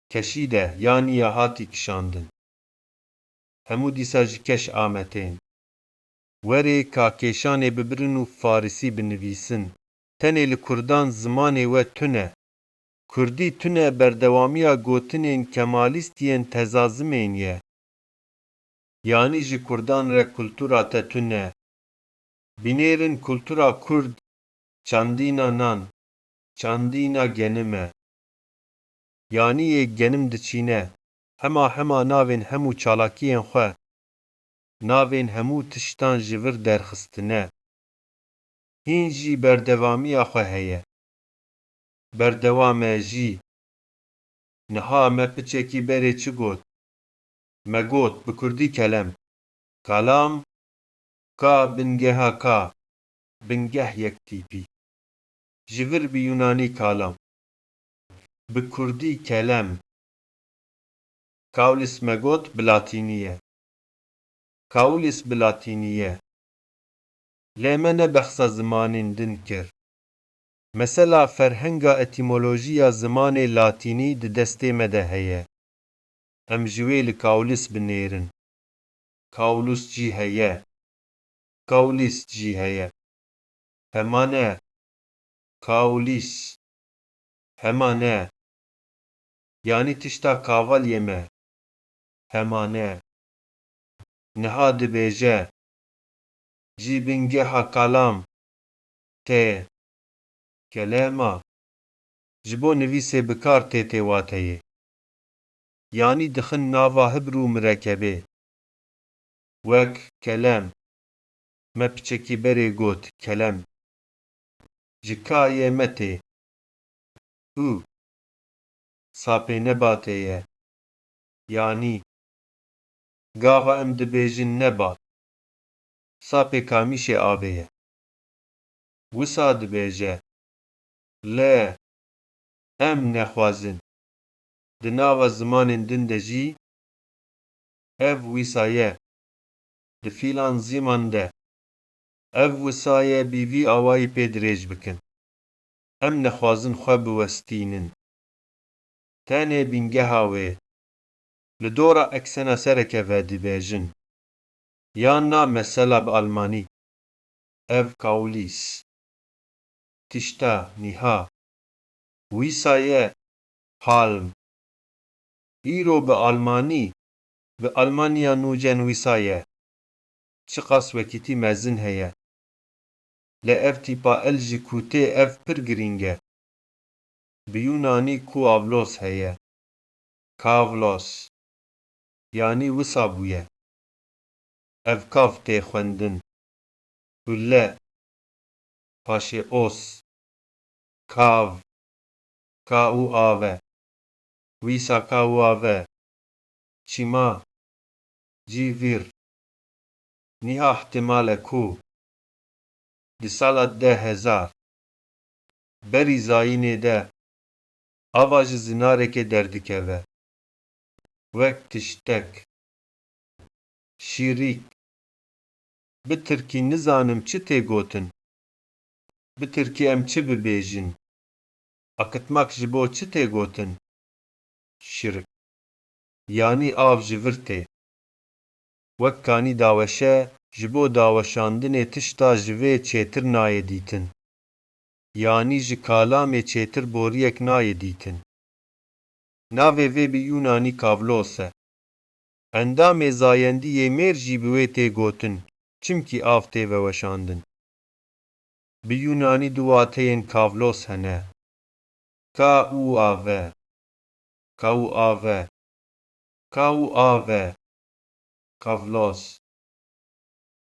Keşîde, yanî ya hatî kişandin. Hemû dîsa ji keş a me tên. Werê kakêşanê bibirin û farisî binivîsin. Tenê li kurdan zimanê we tune. Kurdî tune berdewamiya gotinên kemalîst yên tezazimên ye. Yanî ji kurdan re kultura te tune. Binêrin kultura kurd çandîna nan, çandîna genim e. Yanî yê genim diçîne, hema hema navên hemû çalakiyên xwe, navên hemû tiştan ji vir derxistine. Hîn jî berdewamiya xwe heye. Berdewam e jî. Niha me piçekî berê çi got? Me got bi kurdî kelem. Kalam, ka bingeha ka, bingeh yektîpî. Ji vir bi yunanî kalam. Bi kurdî kelem. Kaulis me got bi latînî ye. Kaulis bi latînî ye. Lê me ne behsa zimanên din kir. Mesela ferhenga etîmolojiya zimanê latînî di destê me de heye. Em ji wê li Kaulis binêrin. Kaulis jî heye. Kaulis jî heye. Heman e. Kaulis. Heman e. Yanî tişta kaval yê me. Heman e. Niha dibêje. Ji bingeha kalam tê. Kelema. Ji bo nivîsê bi kar tê tê wateyê. Yanî dixin nava hibr û mirekebê. Wek kelem. Me piçekî berê got kelem. Ji ka yê me tê. Û. Sapê nebatê ye. Yanî. Gava em dibêjin nebat. Sapê kamîşê avê ye. Wisa dibêje. Lê. Em nexwazin. Di nava zimanên din de jî ev wisa ye. Di filan ziman de ev wisa ye bi vî awayî pê dirêj bikin. Em nexwazin xwe biwestînin. Tenê bingeha wê. Li dora eksena sereke ve dibêjin. Yan na mesela bi almanî. Ev Kaulis. Tişta niha. Wisa ye Palm. Îro bi almanî, bi Almanya nûcen wisa ye. Çiqas wekîtî mezin heye. Lê ev tîpa el ji ku tê ev pir girîng e. Bi yûnanî kuavlos heye. Kavlos. Yanî wisa bûye. Ev kav tê xwendin. Hule. Paşê os. Kav. Ka û ave. Wîsa ka û ave. Çima. Cîvîr. Niha ihtimal e ku di sala deh hezar berî zayînê de ava ji zinarekê derdikeve. Wek tiştek. Şîrîk. Bi tirkî nizanim çi tê gotin. Bi tirkî em çi bibêjin? Akıtmak ji bo çi tê gotin? Şirik. Yanî av ji vir tê. Wek kanî daweşe, ji bo daweşandinê tişta ji vê çêtir nayê dîtin. Yanî ji kalamê çêtir boriyek nayê dîtin. Navê vê bi yûnanî kavlos e. Endamê zayendî yê mêr jî bi wê tê gotin, çimkî av tê veweşandin. Bi yûnanî du wateyên kavlos hene. Ka û ave. Ka û ave. Ka û ave. Kavlos.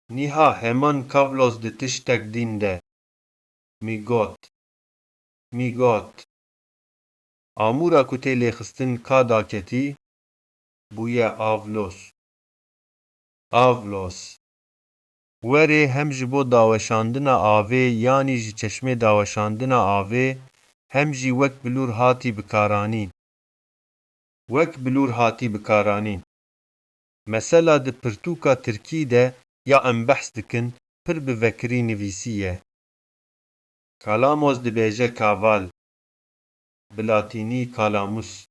Niha heman kavlos di tiştek din de. Mîgot. Mîgot. Amûra ku tê lêxistin ka daketî, bûye avlos. Avlos. Werê hem ji bo daweşandina avê yanî ji çeşmê daweşandina avê hem jî wek bilûr hatî bikaranîn. Wek bilûr hatî bikaranîn. Mesela di pirtûka tirkî de ya em behs dikin, pir bi vekirî nivîsî ye. Kalamos dibêje kaval, bi latînî kalamus.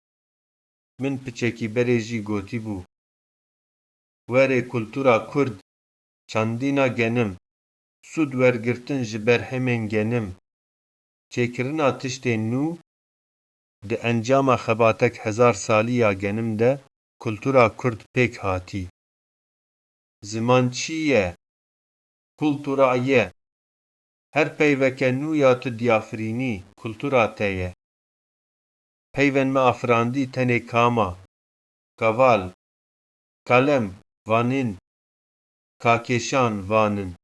Min piçekî berê jî gotîbû. Werê kultura kurd, çandîna genim, sûd wergirtin ji berhemên genim, çêkirina tiştên nû, di encama xebatek hezar salî ya genim de kultura kurd pêk hatî. Ziman çi ye? Kultura ye. Her peyveke nû ya tu diyafirînî, kultura te ye. Peyvên me afirandî tenê kama, kaval, kalem, vanin, kakêşan vanin.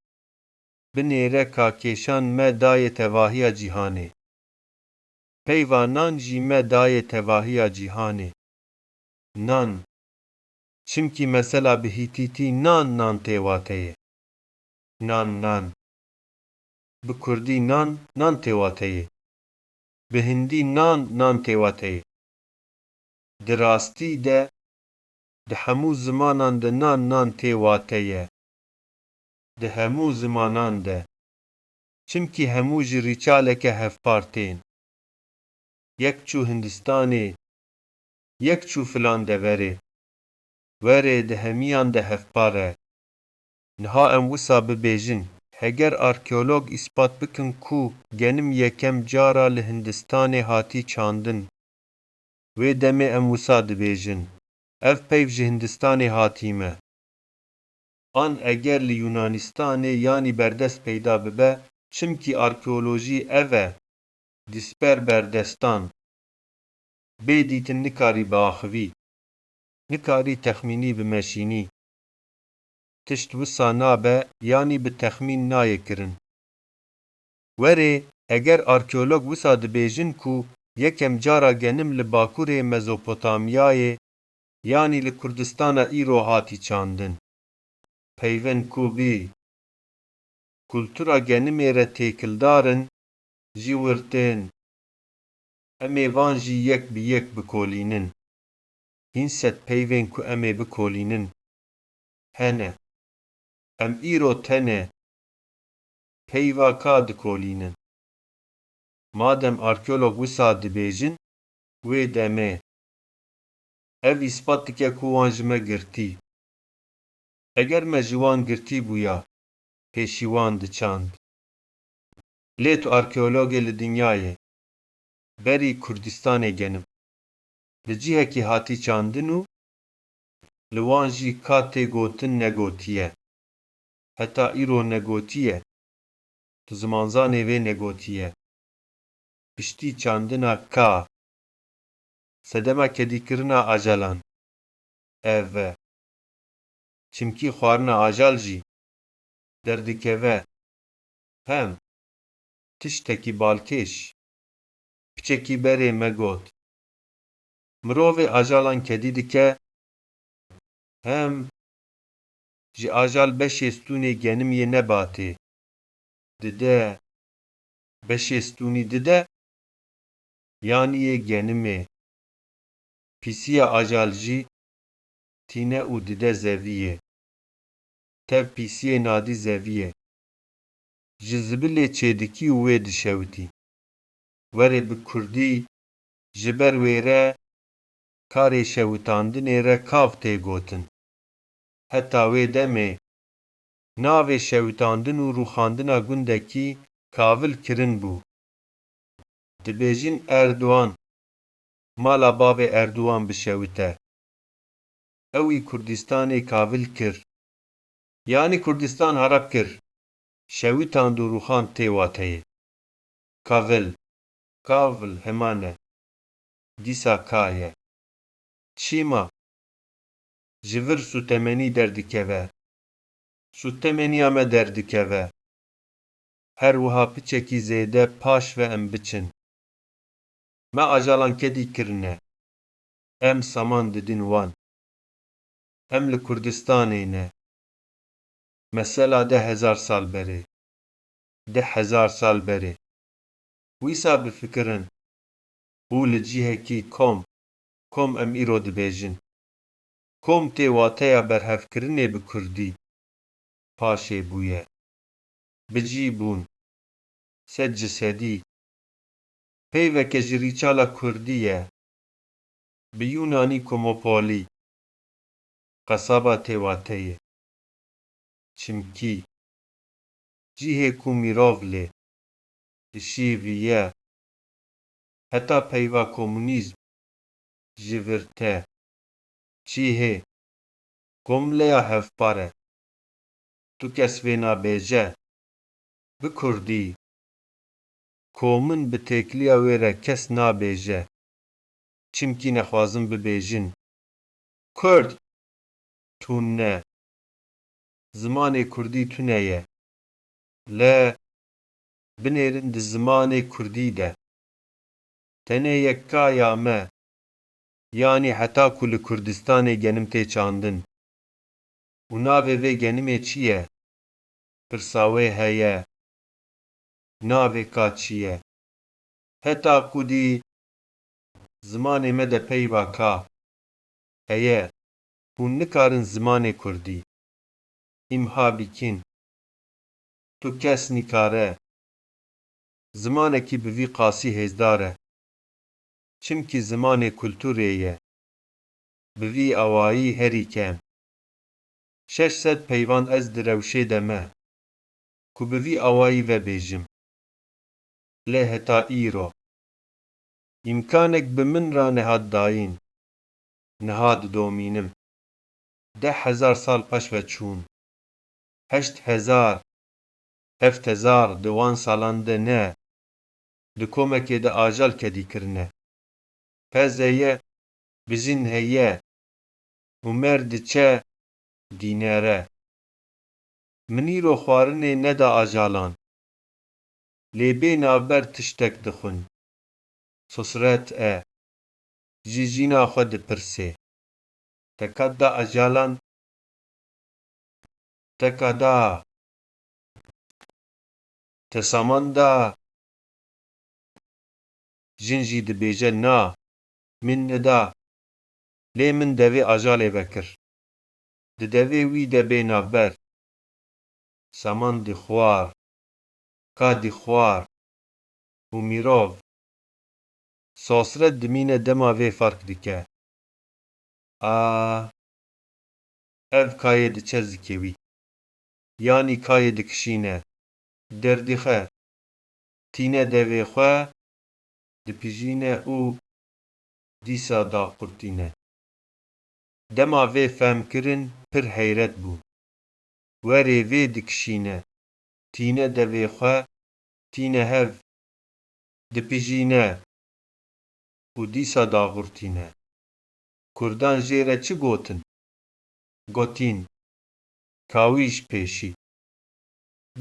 Binêre kakêşan me dayê tevahiya cîhanê. Peyva nan jî me dayê tevahiya cîhanê. Nan. Çimkî mesela bi hîtîtî nan nan tê wateyê. Nan nan. Bi kurdî nan nan tê wateyê. Bi hindî nan, nan tê wateyê. Di rastî de, di hemû zimanan de nan, nan tê wateye. Di hemû zimanan de. Çimkî hemû ji rîçaleke hevpar tên. Yek çû Hindistanê, yek çû filan deverê. Werê di hemiyan de hevpar e. Niha em wisa bibêjin, heger arkeolog îspat bikin ku genim yekem cara li Hindistanê hatî çandin, wê demê em wisa dibêjin, ev peyv ji Hindistanê hatî me. An eger li Yûnanistanê yanî berdest peyda bibe, çimkî arkeolojî ev e, disper berdestan. Bê dîtin nikarî biaxivî, nikarî texmînî bimeşînî. Tişt wisa nabe, yanî bi texmîn nayê kirin. Werê, eger arkeolog wisa dibêjin ku yekem cara genim li bakurê Mezopotamyayê, yanî li Kurdistana îro hatî çandin. Peyvên ku bi kultura genimê re têkildar in, jî wir tên. Em ê van jî yek bi yek bikolînin. Hîn sed peyvên ku em ê bikolînin hene. Em îro tenê peyva ka dikolînin. Madem arkeolog wisa dibêjin, wê demê. Ev îspat dike ku wan ji me girtî. Eger me ji wan girtî bûya, pêşî wan diçand. Lê tu arkeologê li dinyayê, berî Kurdistanê genim, li cihekî hatî çandin û li wan jî ka tê gotin negotiye. Heta îro negotiye. Tu zimanzanê vê negotiye. Piştî çandina ka. Sedema kedîkirina ajalan ev e. Çimkî xwarina ajal jî derdikeve hem tiştekî balkêş. Piçekî berê me got, mirovê ajalan kedî dike hem ji ajal beşê stûnê genim yê nebatê dide, beşê stûnî dide, yanî yê genimê. Pîsiya ajal jî tîne û dide zeviyê. Tev pîsiyê nadî zeviyê. Ji zibilê çêdikî û wê dişewitî. Werê bi kurdî ji ber wê re karê şewitandinê re kav tê gotin. Heta wê demê navê şewitandin û rûxandina gundekî kavil kirin bû. Dibêjin Erdogan mala bavê Erdogan bişewite. Ewî Kurdistanê kavil kir. Yanî Kurdistan harab kir. Şewitand û rûxand tê wateyê. Kavil. Kavil heman e. Dîsa ka ye. Çima? Ji vir sûtemenî derdikeve. Sûtemeniya me derdikeve. Her wiha piçekî zêde paş ve em biçin. Me ajalan kedî kirine. Em saman didin wan. Em li Kurdistanê ne. Mesela deh hezar sal berê. Deh hezar sal berê. Wîsa bifikirin û li cihekî kom, kom em îro dibêjin. Kom tê wateya berhevkirinê bi kurdî paşê bûye. Bi cî bûn. Sed ji sedî. Peyveke ji rîçala kurdî ye. Bi yûnanî komopolî. Qesaba tê wateyê. Çimkî. Cihê ku mirov lê dişîviye. Heta peyva komunîzm ji vir te. Çihê. Komleya hevpar e. Tu kes vê nabêje. Bi kurdî. Komin bi têkiliya wê re kes nabêje. Çimkî nexwazin bibêjin. Kurd. Tune. Zimanê kurdî tune ye. Le binêrin di zimanê kurdî de. Tenê yek ka ya me, yanî heta ku li Kurdistanê genim tê çandin. Û navê vê genimê çi ye? Pirsa wê heye. Navê ka çi ye? Heta ku dî zimanê me de peyva ka heye, hûn nikarin zimanê kurdî îmha bikîn. Tu kes nîkare zimanekî bi vî qasî hêzdar e. Çimkî zimanê kulturê ye. Bi vî awayî herî kem şeş sed peyvan ez di rewşê de me ku bi vî awayî vebêjim. Lê heta îro îmkanek bi min re nehat dayîn. Niha didomînim. Deh hezar sal paş ve çûn. Heşt hezar, heft hezar di wan salan de ne, di komekê de ajal kedî kirine. Peze ye, bijîn heye, Umer diçe dînere. Min îro xwarinê neda ajalan. Lê bê navber tiştek dixwin. Sosret e. Ji jîna xwe dipirsê. Te ka da ajalan? Te ka da? Te saman da? Jin jî dibêje na, min nida. Lê min devê ajalê vekir. Di devê wî de bê navber. Saman dixwar, ka dixwar û mirov. Sosret dimîne dema vê ferq dike. A, ev kayê diçe zikê wî. Yanî kayê dikişîne. Derdixe. Tîne devê xwe, dipijîne û dîsa daqurtîne. Dema vê fehm kirin pir heyret bû. Werê vê dikişîne, tîne devê xwe, tîne hev, dipijîne û dîsa daqurtîne. Kurdan jê re çi gotin? Gotîn, Kawîj pêşî.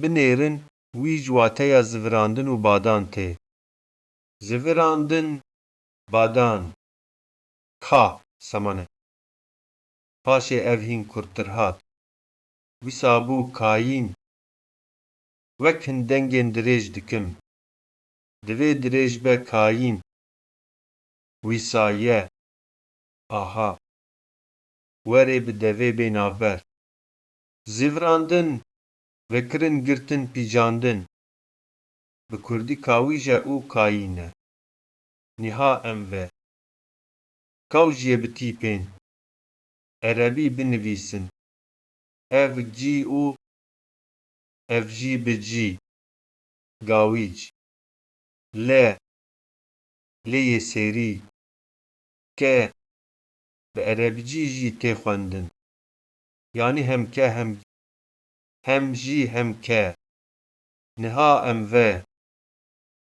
Binêrin wî ji wateya zivirandin û badan tê. Zivirandin, badan. Ka, semane. Paşê ev hîn kurttir hat. Wisa bû kayîn. Wek hin dengên dirêj dikim. Divê dirêj be kayîn. Wisa ye. Aha. Werê bi devê bê navber. Zivrandin, vekirin girtin pîcandin. Bi kurdî kawîj e û kayîn e. Niha em ve. Kawjiyê bi tîpên erebî binivîsin. Ev cî û ev jî bi cî. Gawîc. Le, lê yê sêrî. Ke, bi erebicî jî tê xwendin. Yanî hem ke hem, hem jî hem ke. Niha em ve.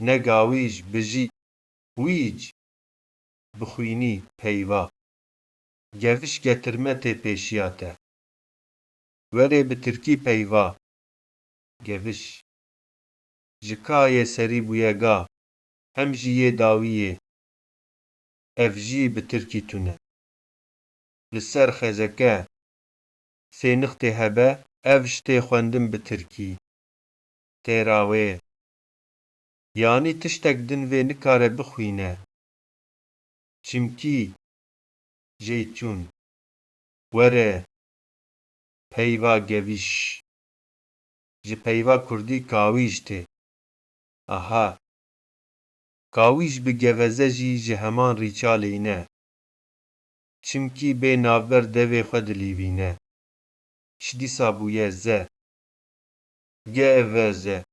Ne gawîj, bi jî. Wîc. Bixwînî, peyva. Geviş getirme tê pêşiya te. Werê bi tirkî peyva. Geviş. Ji ka yê serî bûye ga, hem jî yê dawî yê. Ev jî bi tirkî tune. Li ser xezeke sê nixtê hebe, ev ji tê xwendin bi tirkî. Têrawê. Yanî tiştek din vê nikare bixwîne. Çimkî, jê çûn. Were, peyva geviş. Ji peyva kurdî kawîj tê. Aha. Kawîj bi geveze jî ji heman rîça leyne. Çimkî bê navber devê xwe dilîvîne. Ji dîsa bûye ze. Geveze.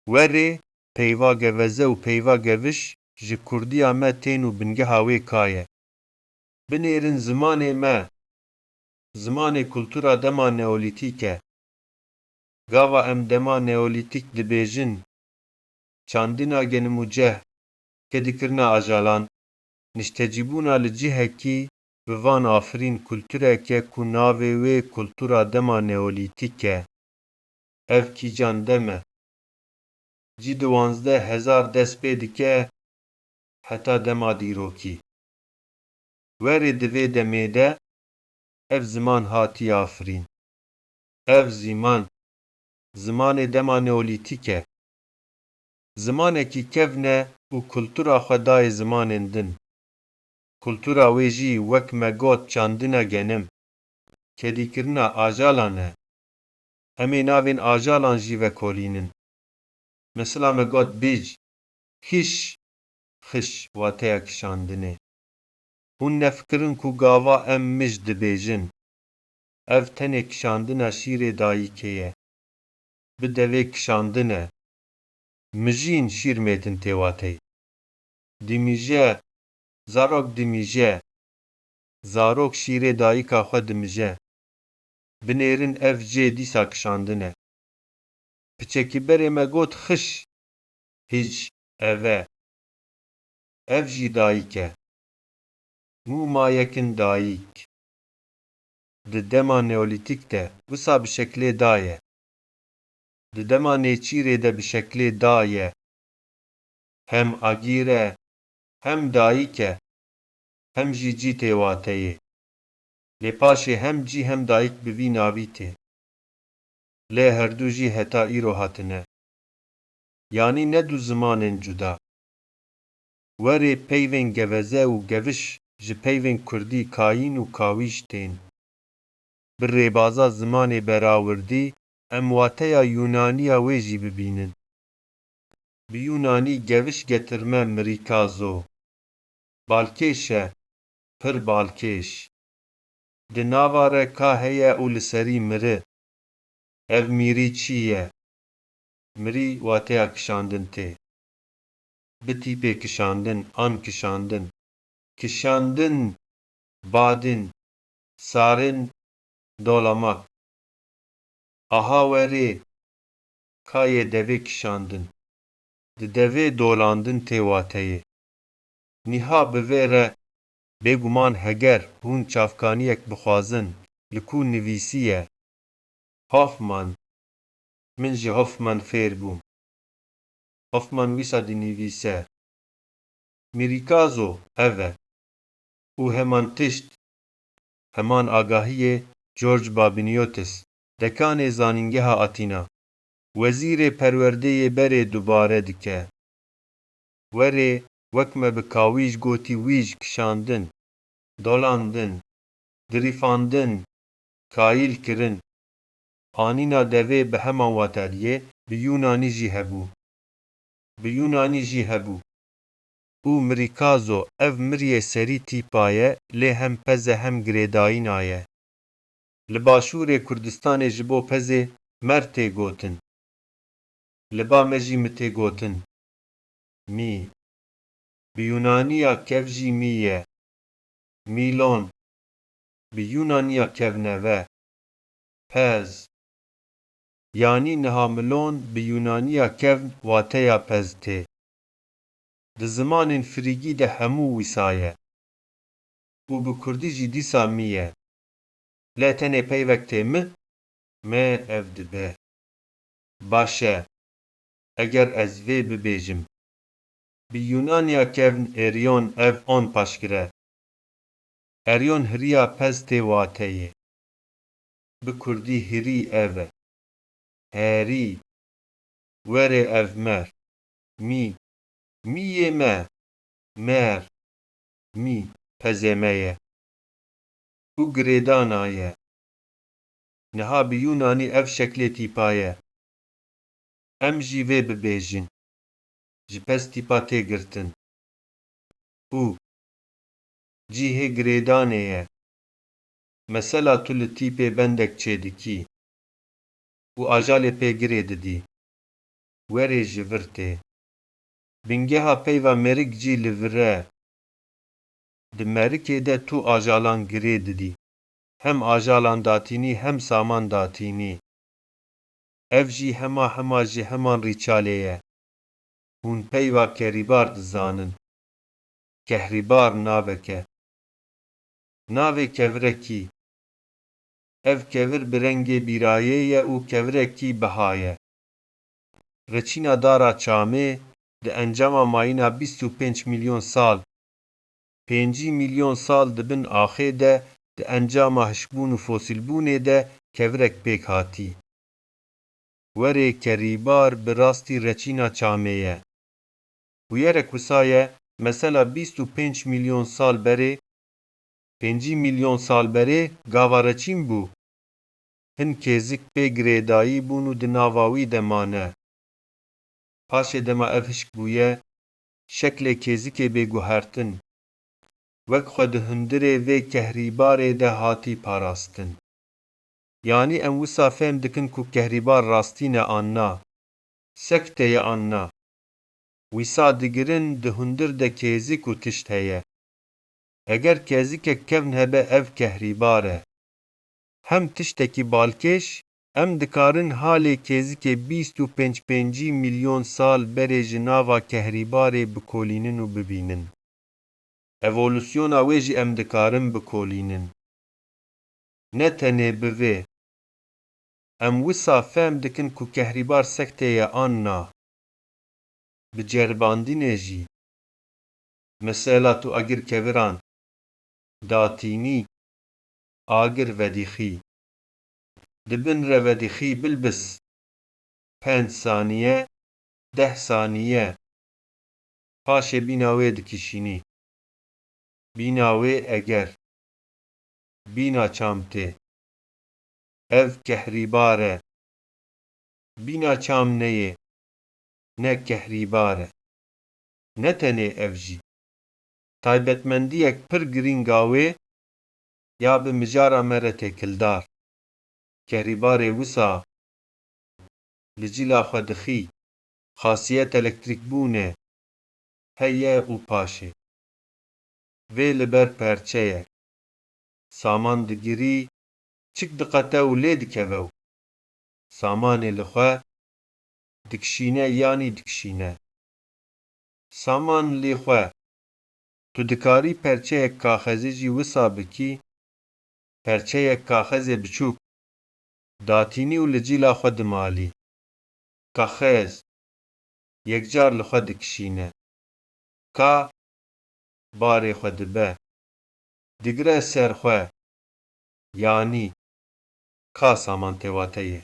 Werê, peyva geveze û peyva geviş ji kurdiya me tên û bingeha wê ka ye. Binêrin zimanê me, zimanê kultura dema neolîtîk e. Gava em dema neolîtîk dibêjin, çandina genim û ceh, kedikirina ajalan, niştecîbûna li cihekî bi van afirîn kultureke ku navê wê kultura dema neolîtîk e. Ev kîjan dem e? Cî duwazdeh hezar dest pê dike heta dema dîrokî. Werê di vê demê de ev ziman hatiye afirîn. Ev ziman, zimanê dema neolîtîk e. Zimanekî kevn e û kultura xwe dayê zimanên din. Kultura wê jî wek me got çandina genim, kedîkirina ajalan e. Em ê navên ajalan jî vekolînin. Mesela me got bîj, hîş, xiş wateya kişandinê. Hûn nefikirin ku gava em mij dibêjin. Ev tenê kişandina şîrê dayikê ye. Bi devê kişandin e. Mijîn şîrmêtin tê wateyê. Dimije, zarok dimije. Zarok şîrê dayika xwe dimije. Binêrin ev jê dîsa kişandin e. Piçekî berê me got xiş, hîc, ev e. Ev jî dayik e. Mû mayekin dayik. Di dema neolîtîk de wisa bi şeklê da ye. Di dema nêçîrê de bi şeklê da ye. Hem agîr e, hem dayik e, hem jî cî tê wateyê. Lê paşê hem cî hem dayik bi vî navî tê. Lê herdu jî heta îro hatine. Yanî ne du zimanên cuda. Werê peyvên geveze û geviş ji peyvên kurdî kayîn û kawîj tên. Bi rêbaza zimanê berawirdî em wateya yûnaniya wê jî bibînin. Bi yûnanî geviş getirme mirîkazo. Balkêş e, pir balkêş. Di nava re ka heye û li serî miri. Ev mîrî çi ye? Mirî wateya kişandin tê. Bi tîpê kişandin an kişandin. Kişandin, badin, sarin, dolamak. Aha werê, ka yê devê kişandin. Di devê dolandin tê wateyê. Niha bi vê re, bêguman heger hûn çavkaniyek bixwazin, li ku nivîsiye? Hoffmann, min ji Hoffmann fêr bûm. Hoffmann wisa dinivîse. Mirîkazo ev e. Û heman tişt, heman agahiyê George Babiniotis, dekanê Zanîngeha Atîna, wezîrê perwerdeyê berê dubare dike. Werê, wek me bi kawîj gotî wîj kişandin, dolandin, dirîfandin, kayîl kirin. Anîna devê bi heman wateriyê bi yûnanî jî hebû. Bi yûnanî jî hebû. Û mirîkazo ev miriyê serî tîpa ye, lê hem pez e hem girêdayîna ye. Li Başûrê Kurdistanê ji bo pezê mer tê gotin. Li ba me jî mi tê gotin. Mî. Bi yûnaniya kev jî mî ye. Mîlon. Bi yûnaniya kev neve. Pez. Yanî niha milon bi yûnaniya kevn wateya pez tê. Di zimanên frîgî de hemû wisa ye. Û bi kurdî jî dîsa mî ye. Lê tenê peyvek tê mi, me ev dibe. Baş e, eger ez vê bibêjim. Bi yûnaniya kevn eryon ev on paşgir e. Eryon hiriya pez tê wateyê. Bi kurdî hirî ev e. Herî. Werê ev mer. Mî. Mîyê me. Mer. Mî. Pezê me ye. Û girêdana ye. Niha bi yûnanî ev şeklê tîpa ye. Em jî vê bibêjin. Ji pez tîpa tê girtin. Û. Cihê girêdanê ye. Mesela tu li tîpê bendek çêdikî û ajalê pê girê didî. Werê ji vir tê. Bingeha peyva merik jî li vir e. Di merikê de tu ajalan girê didî. Hem ajalan datînî hem saman datînî. Ev jî hema hema ji heman rîçalê ye. Hûn peyva kerîbar dizanin. Kehrîbar navek e. Navê kevirekî. Ev kevir bi rengê bîrayê ye û kevirekî biha ye. Reçîna dara çamê di encama mayîna bîst û pênc milyon sal, pêncî milyon sal di bin axê de di encama hişkbûn û fosîlbûnê de kevirek pêk hatî. Werê kerîbar bi rastî reçîna çamê ye. Bûyerek wisa ye, mesela bîst û pênc milyon sal berê, pêncî milyon sal berê gava re çîn bû. Hin kêzik pê girêdayî bûn û di nava wî de mane. Paşê dema ev hişk bûye, şeklê kêzikê bê guhertin. Wek xwe di hundirê vê kehrîbarê de hatî parastin. Yanî em wisa fehm dikin ku kehrîbar rastîn e an na, sekte ye an na. Wisa digirin di hundir de kêzik û tişt heye. Eger kêzikek kevn hebe ev kehrîbar e. Hem tiştekî balkêş, em dikarin halê kêzikê bîst û pênc pêncî milyon sal berê ji nava kehrîbarê bikolînin û bibînin. Evolûsyona wê jî em dikarin bikolînin. Ne tenê bi vê. Em wisa fehm dikin ku kehrîbar sekte ye an na. Bi ceribandinê jî. Mesela tu agir keviran, datînî, agir vedîxî. Di bin re vedîxî bilbis. Pênc saniye, deh saniye. Paşê bîna wê dikişînî. Bîna wê eger. Bîna çam tê. Ev kehrîbar e. Bîna çam neyê. Ne kehrîbar e. Ne tenê ev jî. Taybetmendiyek pir girîng a wê ya bi mijara me re têkildar. Kehrîbarê wisa li cîla xwe dixî, xasiyet elektrîkbûnê heye û paşê. Vê li ber perçe ye. Saman digirî, çik diqete û lê dikeve û samanê li xwe dikişîne yanî dikişîne. Saman lê xwe. Tu dikarî perçeyek kaxezê jî wisa bikî, perçeyek kaxezê biçûk, datînî û li cîla xwe dimalî. Kaxez, yekcar li xwe dikişîne. Ka, barê xwe dibe. Digire ser xwe. Yanî, ka saman tê wateyê.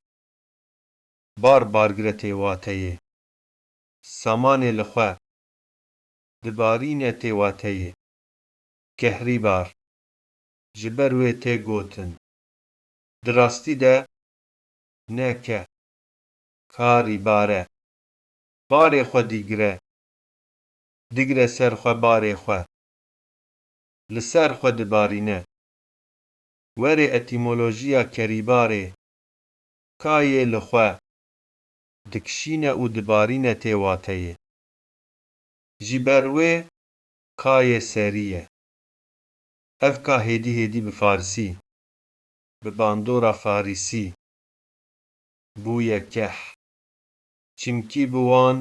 Bar bargire tê wateyê. Samanê li xwe. Dibarîne tê wateyê. Kehrîbar. Ji ber wê tê gotin. Di rastî de ne ke. Karîbar e. Barê xwe digire. Digire ser xwe barê xwe. Li ser xwe dibarîne. Werê etîmolojiya kerîbarê. Ka yê li xwe. Dikişîne û dibarîne tê wateyê. Ji ber wê ka yê serî ye. Ev ka hêdî hêdî bi farisî, bi bandora farîsî, bûye keh. Çimkî bi wan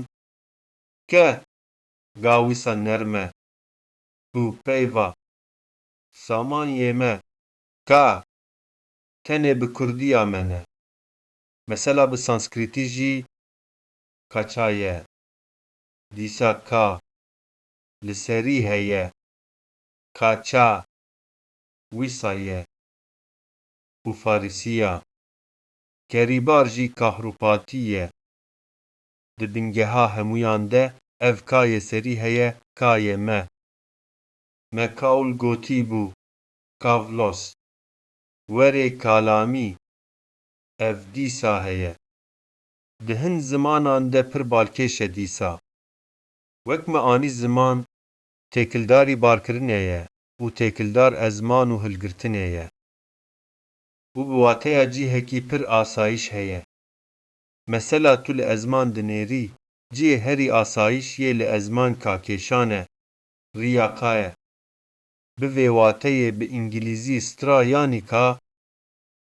ke ga wisa nerm e û peyva saman yê me ka tenê bi kurdiya me ne. Mesela bi sanskrîtî jî kaça ye. Dîsa ka li serî heye. Kaça wisa ye. Û farisiya kerîbar jî kahrûpatî ye. Di bingeha hemûyan de ev ka yê serî heye, ka yê me. Me kawl gotîbû, kavlos. Werê kalamî, ev dîsa heye. Di hin zimanan de pir balkêş e dîsa. Wek me anî ziman têkildarî barkirinê ye û têkildar ezman û hilgirtinê ye. Û bi wateya cihekî pir asayîş heye. Mesela tu li ezman dinêrî, cihê herî asayîş yê li ezman kakêşan e, riya ka ye. Bi vê wateyê bi îngilîzî stra yanî ka,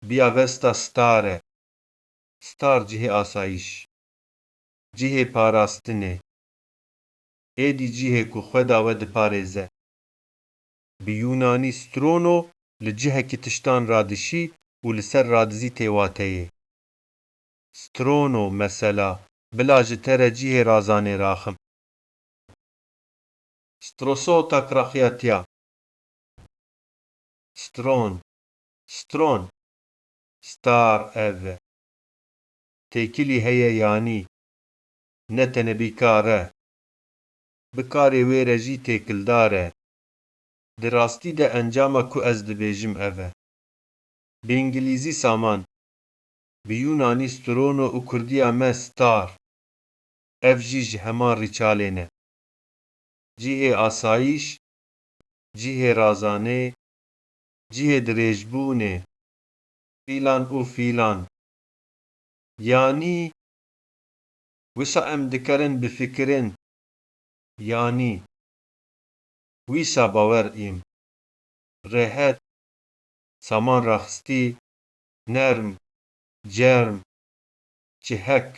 biyavesta star e. Star cihê asayîş, cihê parastinê. Êdî cihê ku xwe da we diparêze. Bi yûnanî strono li cihekî tiştan radişî û li ser radizî tê wateyê. Strono, mesela, bila ji te re cihê razanê raxim. Stroso takraxiyatiya. Stron, stron, star ev e. Têkilî heye yanî, ne tenê bîkar e. bi karê wê re jî têkildar e. Di rastî de encama ku ez dibêjim ev e. Bi îngilîzî saman, bi yûnanî strono û kurdiya me star. Ev jî ji heman rîçalê ne. Cihê asayîş, cihê razanê, cihê dirêjbûnê, fîlan û fîlan. Yanî, wisa em dikarin bifikirin. Yanî, wisa bawer im. Rehet, saman raxistî, nerm, cerm, çihek.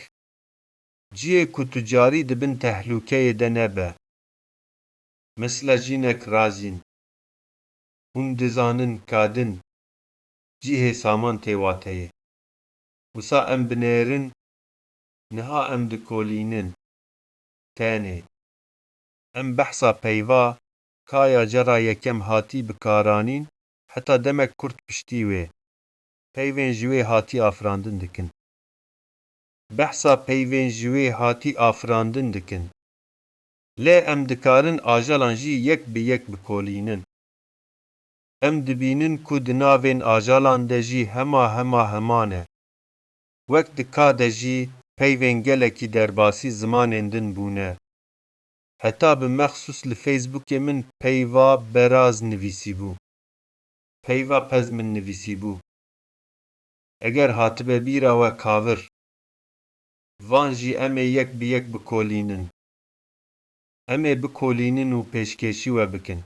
Cihê ku tu carî di bin tehlûkeyê de nebe. Misle jinek razîn. Hûn dizanin kadin cihê saman tê wateyê. Wisa em binêrin, niha em dikolînin. Tenê. Em behsa peyva ka ya cara yekem hatî bikaranîn, heta demek kurt piştî wê. Peyvên ji wê hatî afirandin dikin. Behsa peyvên ji wê hatî afirandin dikin. Lê em dikarin ajalan jî yek bi yek bikolînin. Em dibînin ku di navên ajalan de jî hema hema heman e. Wek di ka de jî peyvên gelekî derbasî zimanên din bûne. Heta bi mexsûs li Facebookê min peyva beraz nivîsîbû. Peyva pez min nivîsîbû. Eger hatibe bîra we kavir, van jî em ê yek bi yek bikolînin. Em ê bikolînin û pêşkêşî we bikin.